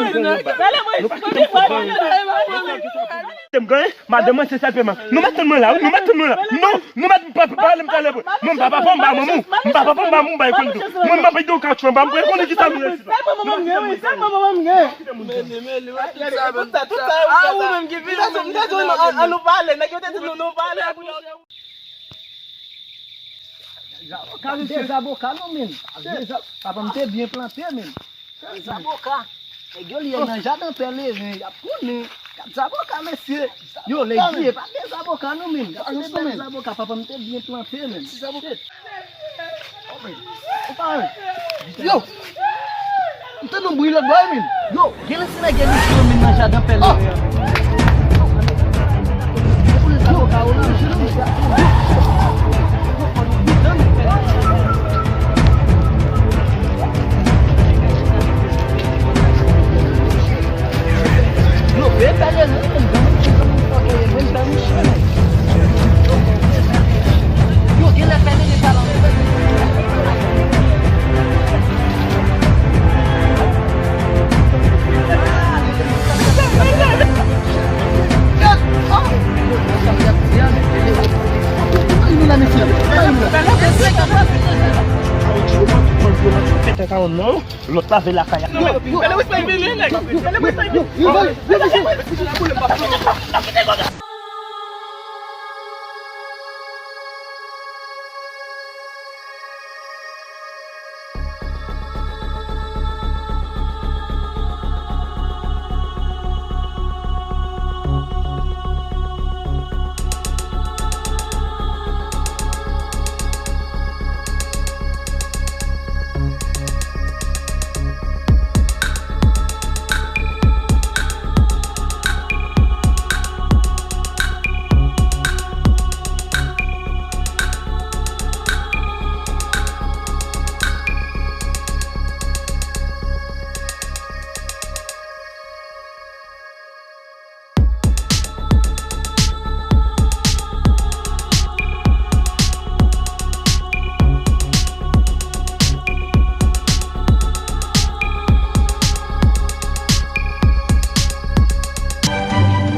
tann granmoun ba. Nou pa kite m pran granmoun. Kite m granmoun. Madanm mwen se sèl peman. Nou mèt tann mwen la, wi, nou mèt tann mwen la. Non, nou mèt pa pale m talè vre. Mwen m pa papa, m pa manman, m pa papa, m pa manman, m pa konn. Mwen m pa pede yon kachou, m pa konn ki sa m ye. Sèl manman m gen, wi, sèl manman m gen. Tout sa, tout sa, tout sa, ou fè sa. An nou pale, nèg yo te di nou, nou pale. Gade zaboka non, men. Gade za-, papa m te byen plante, men. Gade zaboka. Nèg yo li nan jaden pèleren, y ap konnen. Gade zaboka, mesye. Yo, legi, e pa de zaboka non, men. Gade de bèl zaboka, papa m te byen plante, men. Yo! M tande yon bri lòt bò, wi, men. Yo! Gen lè se nèg gen misyon, men, nan jaden pèleren an. Yo! Yo, veye pèleren, men, granmoun, granmoun fòkè, men, pèleren. Yo, gen lè pèleren pa la. Lòt la vin lakay la.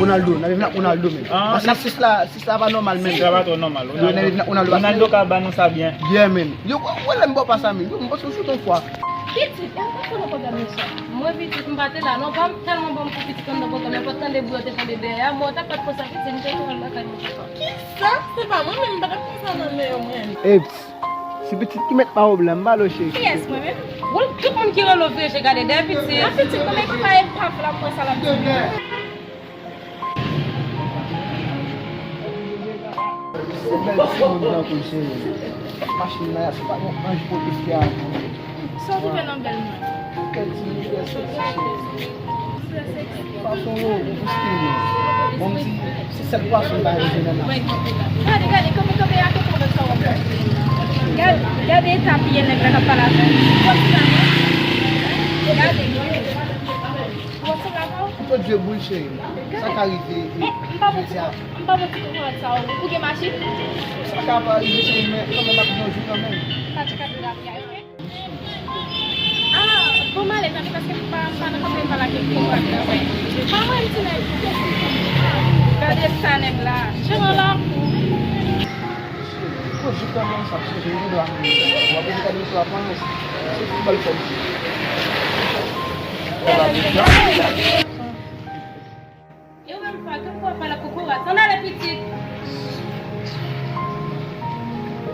Ronaldo, n ap viv ak Ronaldo, men. Ah, paske sis la, sis la pa nòmal, men. Sis la pa twò nòmal. Wi, n ap viv ak Ronaldo, paske Ronaldo ka ba nou sa byen. Yeah, men. Yo, wè, wè lè m ba w pa sa, men. Yo, m panse w sou ton fwa. Pitit, e ou pa konn pwoblèm yo sa. Mwen pitit, m pa te la non, pa m tèlman ban m pou pitit anndan pwoblèm, mwen pa t tande bri yo te tande dèyè a, mwen ta pa t konsa pitit, m te tou al lakay mwen papa. Kisa? Se pa mwen menm, m pa t ap konsa nan men yo mwen. Eps, se pitit ki mèt pa pwoblèm, m pa lo cheri. Kiyès mwen menm? Bon, tout moun ki rele w vire je gade dèyè pitit. A pitit, kòman ki pa epav la, m wè sa l ap di. Se bèl timoun nan tou, cheri. Machin nan, se pa yon anj pote fè a. Sa w twouve nan bèl mwen? Kèl ti moutè seksi, cheri. Pwason yo, ou pou stil mwen. Bon, m di, se sèl pwason m pa rive nan nan. Gade, gade, kanpe, kanpe, a kanpe avèk sa w ap fè. Gade, gade eta pye nèg la k ap pale avè w. Gade. Ou wè sa la, non? Ou pot dwe boul, cheri. Sa ka rive, e, jodi a. M pa bon ti kokorat sa, ou, ou gen machin? Sa ka pa rive, cheri, men kanmenm, ap gen yon jou kanmenm. Sa ti ka vin rapi a, oke? Ah, bon, m ale, tande, paske m pa, m pa nan kanpe, m pa lage kokorat la, wè. Pa mwen, m ti nèg. Gade sa, nèg la. Jan la pou. Cheri, pran jou kanmenm sa, cheri, gen dwa. W ap vin gade sou aparans. Se foutbòl fè m. E ou menm, Frank, yon fwa pale ak kokorat. Ann ale, pitit.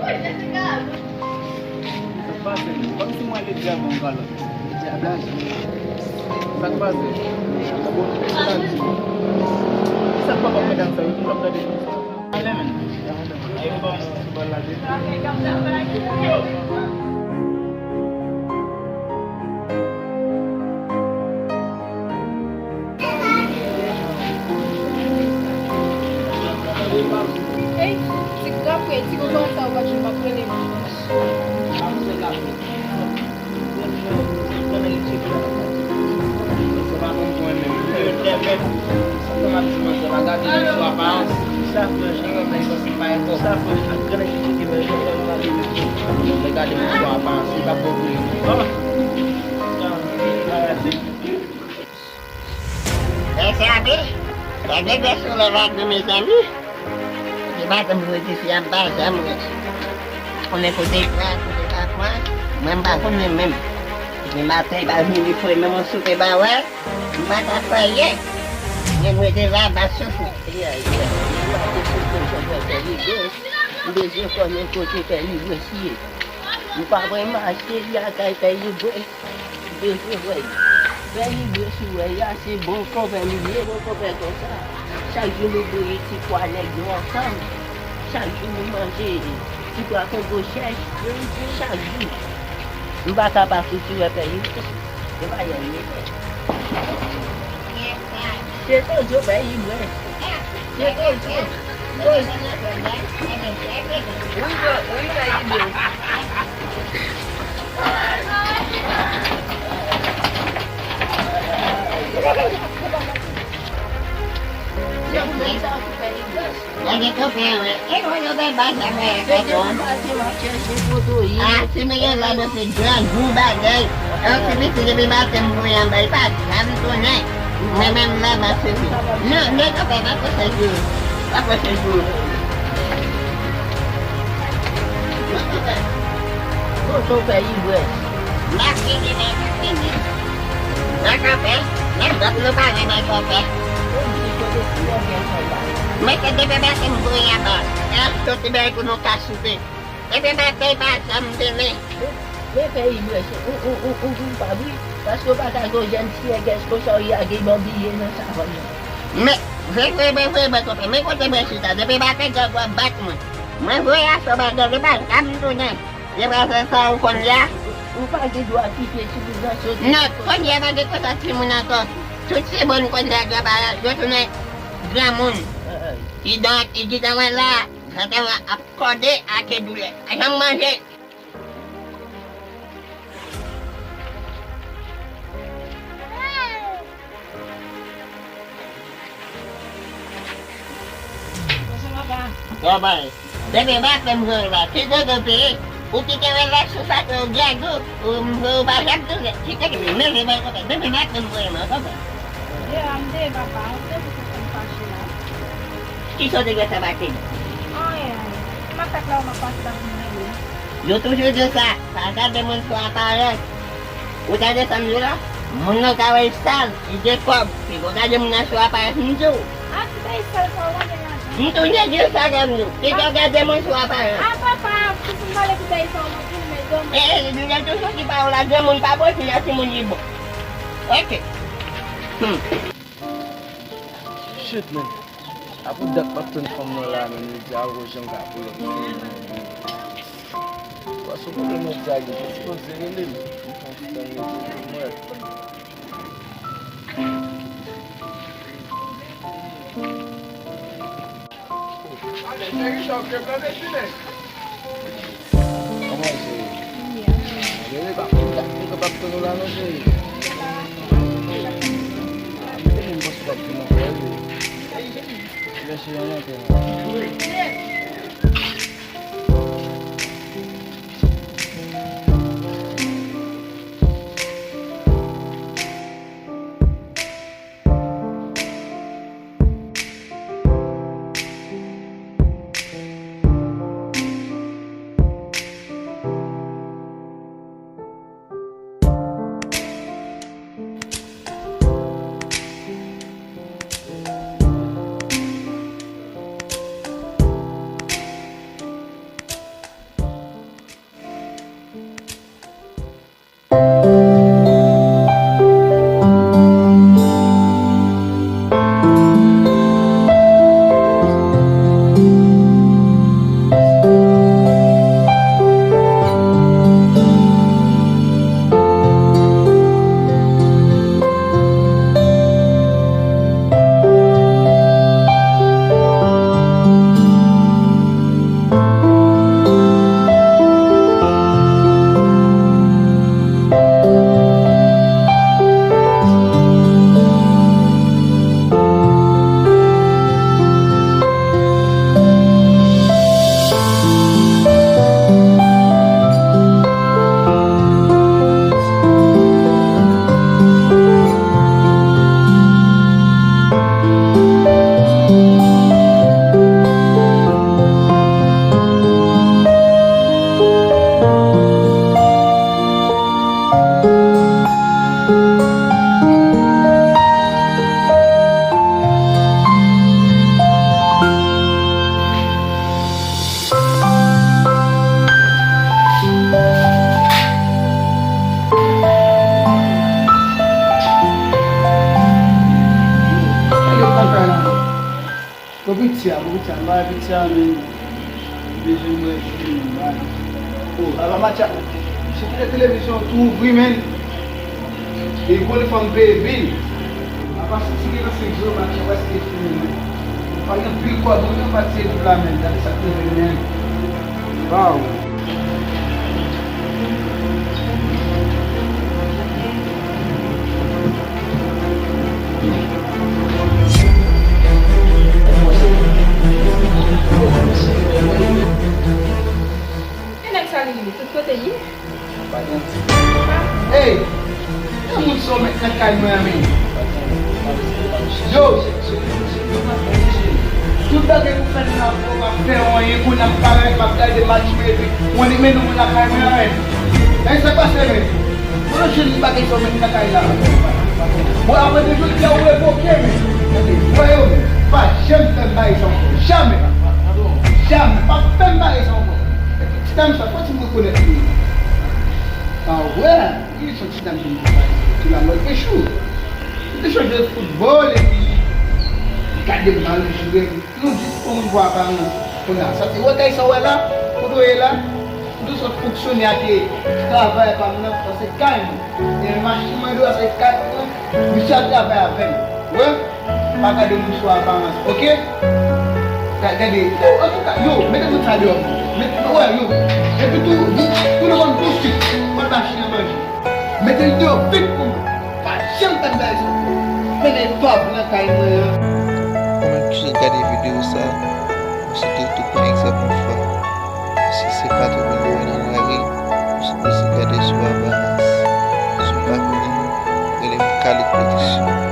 Woy, Jessica! Sa k pase? Kòmsi mwen le djab an kalòt. Djab la. Sa k pase? Sa bon, sa k di? Kisa k papa medam sa yo toujou ap gade konsa? Ale, men. Ayo, ba, sou bal la, de. Sou aparans. Sa fè. Sa fè. Ak grenn ki te gen men, jan pale. Mwen gade moun sou aparans, li pa bon pou li. Mèsi ape. Gade bèl solèy la tou, mezanmi. Se maten m rete fi a, m pa janm wè. Konnen kote l pran, kote l pa pran, mwen m pa konnen menm. Depi maten, li pa vini, li foure menm yon souf, li pa wè. M pa ka fè anyen. Men m rete la, m ap soufri. M pa te soufri, jan pè Libres. M bezwen konnen kote pè Libres ye. M pa wè mache, li lakay pè Libres. M bezwen wè l. Pè Libres ou wè a, se bon konpè li ye, bon konpè konsa. Chak jou nou bouyi ti pwa nèg yo ansanm. Chak jou nou manje ti pwa kongo chèch. Chak jou. M pa ka pa fouti wè pè Libres. Se pa yè l ye. Se toujou pè Libres. Se toujou. Toujou. Wi, pè Libres. Gade konpè, wi. E konn yo bay baz la, men, e konn. Ah, si men yo la, men se grangou bagay. Yon ti pitit depi maten m voye anba, li pa janm tounen. Mwen menm la, m ap sezi. Non, men konpè, pa pran sezi. Pa pran sezi. Non, konpè. Bon, konpè, Libres. M ap sezi, men m ap sezi. Nan kanpe, nan zòt nou pa renmen kanpe. Men se depi maten m voye anba. Èske ti bay pou nou ka soupe? Depi maten pa janm vini. Men pè Libres, ou, ou, ou, ou, ou pa bri. Paske w pa ka gen yon jèn ti nègès konsa w lage banbiye nan savann nan. Men, vre, vre, vre, vre, vre, konpè. Men kote mwen chita. Depi maten gang w ap bat mwen. Mwen voye asò bagay, li pa janm tounen. Depi maten sa ou konn la. Ou pa gen dwa kite ti moun nan soti. Non, kounye a pa gen konsa timoun ankò. Tout timoun kounye a gen bagay, yo tounen granmoun. Kidonk, li gentan wè la, gentan wè ap kòde ak doulè. Pa janm manje. Travay. Depi maten m jwe la, ki dodo peye? Ou kite wè lè sou sa ke ou gen dou, ou, ou pa janm tounen. Kite ki men, men, men, konpè. Depi maten m jwe la, konpè. Ye, a m te papa, ou te pou fè m fache la. Ki sa w te gen sa maten? Anyen, anyen. Masak la, ou m ap pase la pou mwen. Yo toujou di sa, pa gade moun sou aparans. Ou tande sa m di w la? Moun nan ka wè l sal, li gen kòb. Pito w gade moun nan sou aparans, m di w. A, ti bay sal sa w mande lajan. M tou nèg yo sa gade m di w. Pito w gade moun sou aparans. A, papa, si pou m pale pou bay sa w mande, men dòmi. E, e, li gen toujou di pawòl la, granmoun pa bon, si nan timoun li bon. Ok. Hmm. Shit, man. Apre dat m ap tann fanm nan la, men li di a gwo jan ka pou lòt. Wa sou pwoblèm nan di a gen, se sipoze rele m. M fè yon ti tan rete pou m wè. Kòman se ye? Bebe, pa pou dat nou kapab tann ou la non, cheri. Mete moun pòs ou p ap vin ankò, wi. Lè cheri an antre la. Piti a, bon, piti a, m pa wè piti a, men. Bezwen bwè ji, men, m pa wè. O, apa match a, misye kite televizyon tou ouvri, men. E pou li fè m peye bil. Apa City gen nan senk zewo, match la prèske fini, men. Pa gen anpil kòb, mwen menm pa tiye bil la, men. Gade sa k rive, men. Waw. E nèg sa li ye, tout kote li ye? Ey! Yon moun sa w met nan kay mwen an, men. Yo! Tout bagay ou fè nan, ou pa fè anyen, kounye a m parèt, m ap gade match mwen, epi ou annik mennen moun lakay mwen an, men. Men sa k pase, men. Mwen jwenn bagay sa w met nan kay la. Bon, apre de jodi a, ou revoke, men. Wè yo, men. Pa janm fè m bagay sa ankò. Jamè. Jamè. Pa fè m bagay sa ankò. Epi ti dam sa, fò ti m rekonèt li. A wè. Li se yon ti dam ki vin pale sou la lòt pechou. Li te chanje foutbòl epi li gade mal li jwe. Nou di pou moun pou aparans. Kounye a, sa te wè kay sa w wè la, kote w ye la, m te sot fonksyone ak travay pa m nan, sa se kay mwen. Gen machin mwen deyò, sa se kay mwen. Misye ap travay avè m. Wè? Pa gade moun sou aparans, oke? Ka gade, yo, antouka, yo, mete moun sa deyò. Met, wè, yo. Epi tou, tou le moun tou swit, mwen machin an manje. Mete l deyò vit pou mwen. Pa janm fè m bagay sa. Mennen kòb nan kay mwen an. Ou menm ki sot gade videyo sa, m swete w tou pran egzanp yon fwa. Paske se pa tou moun ou wè nan lari, ou sipoze gade sou aparans. Si w pa konnen m, rele m Khalid Production.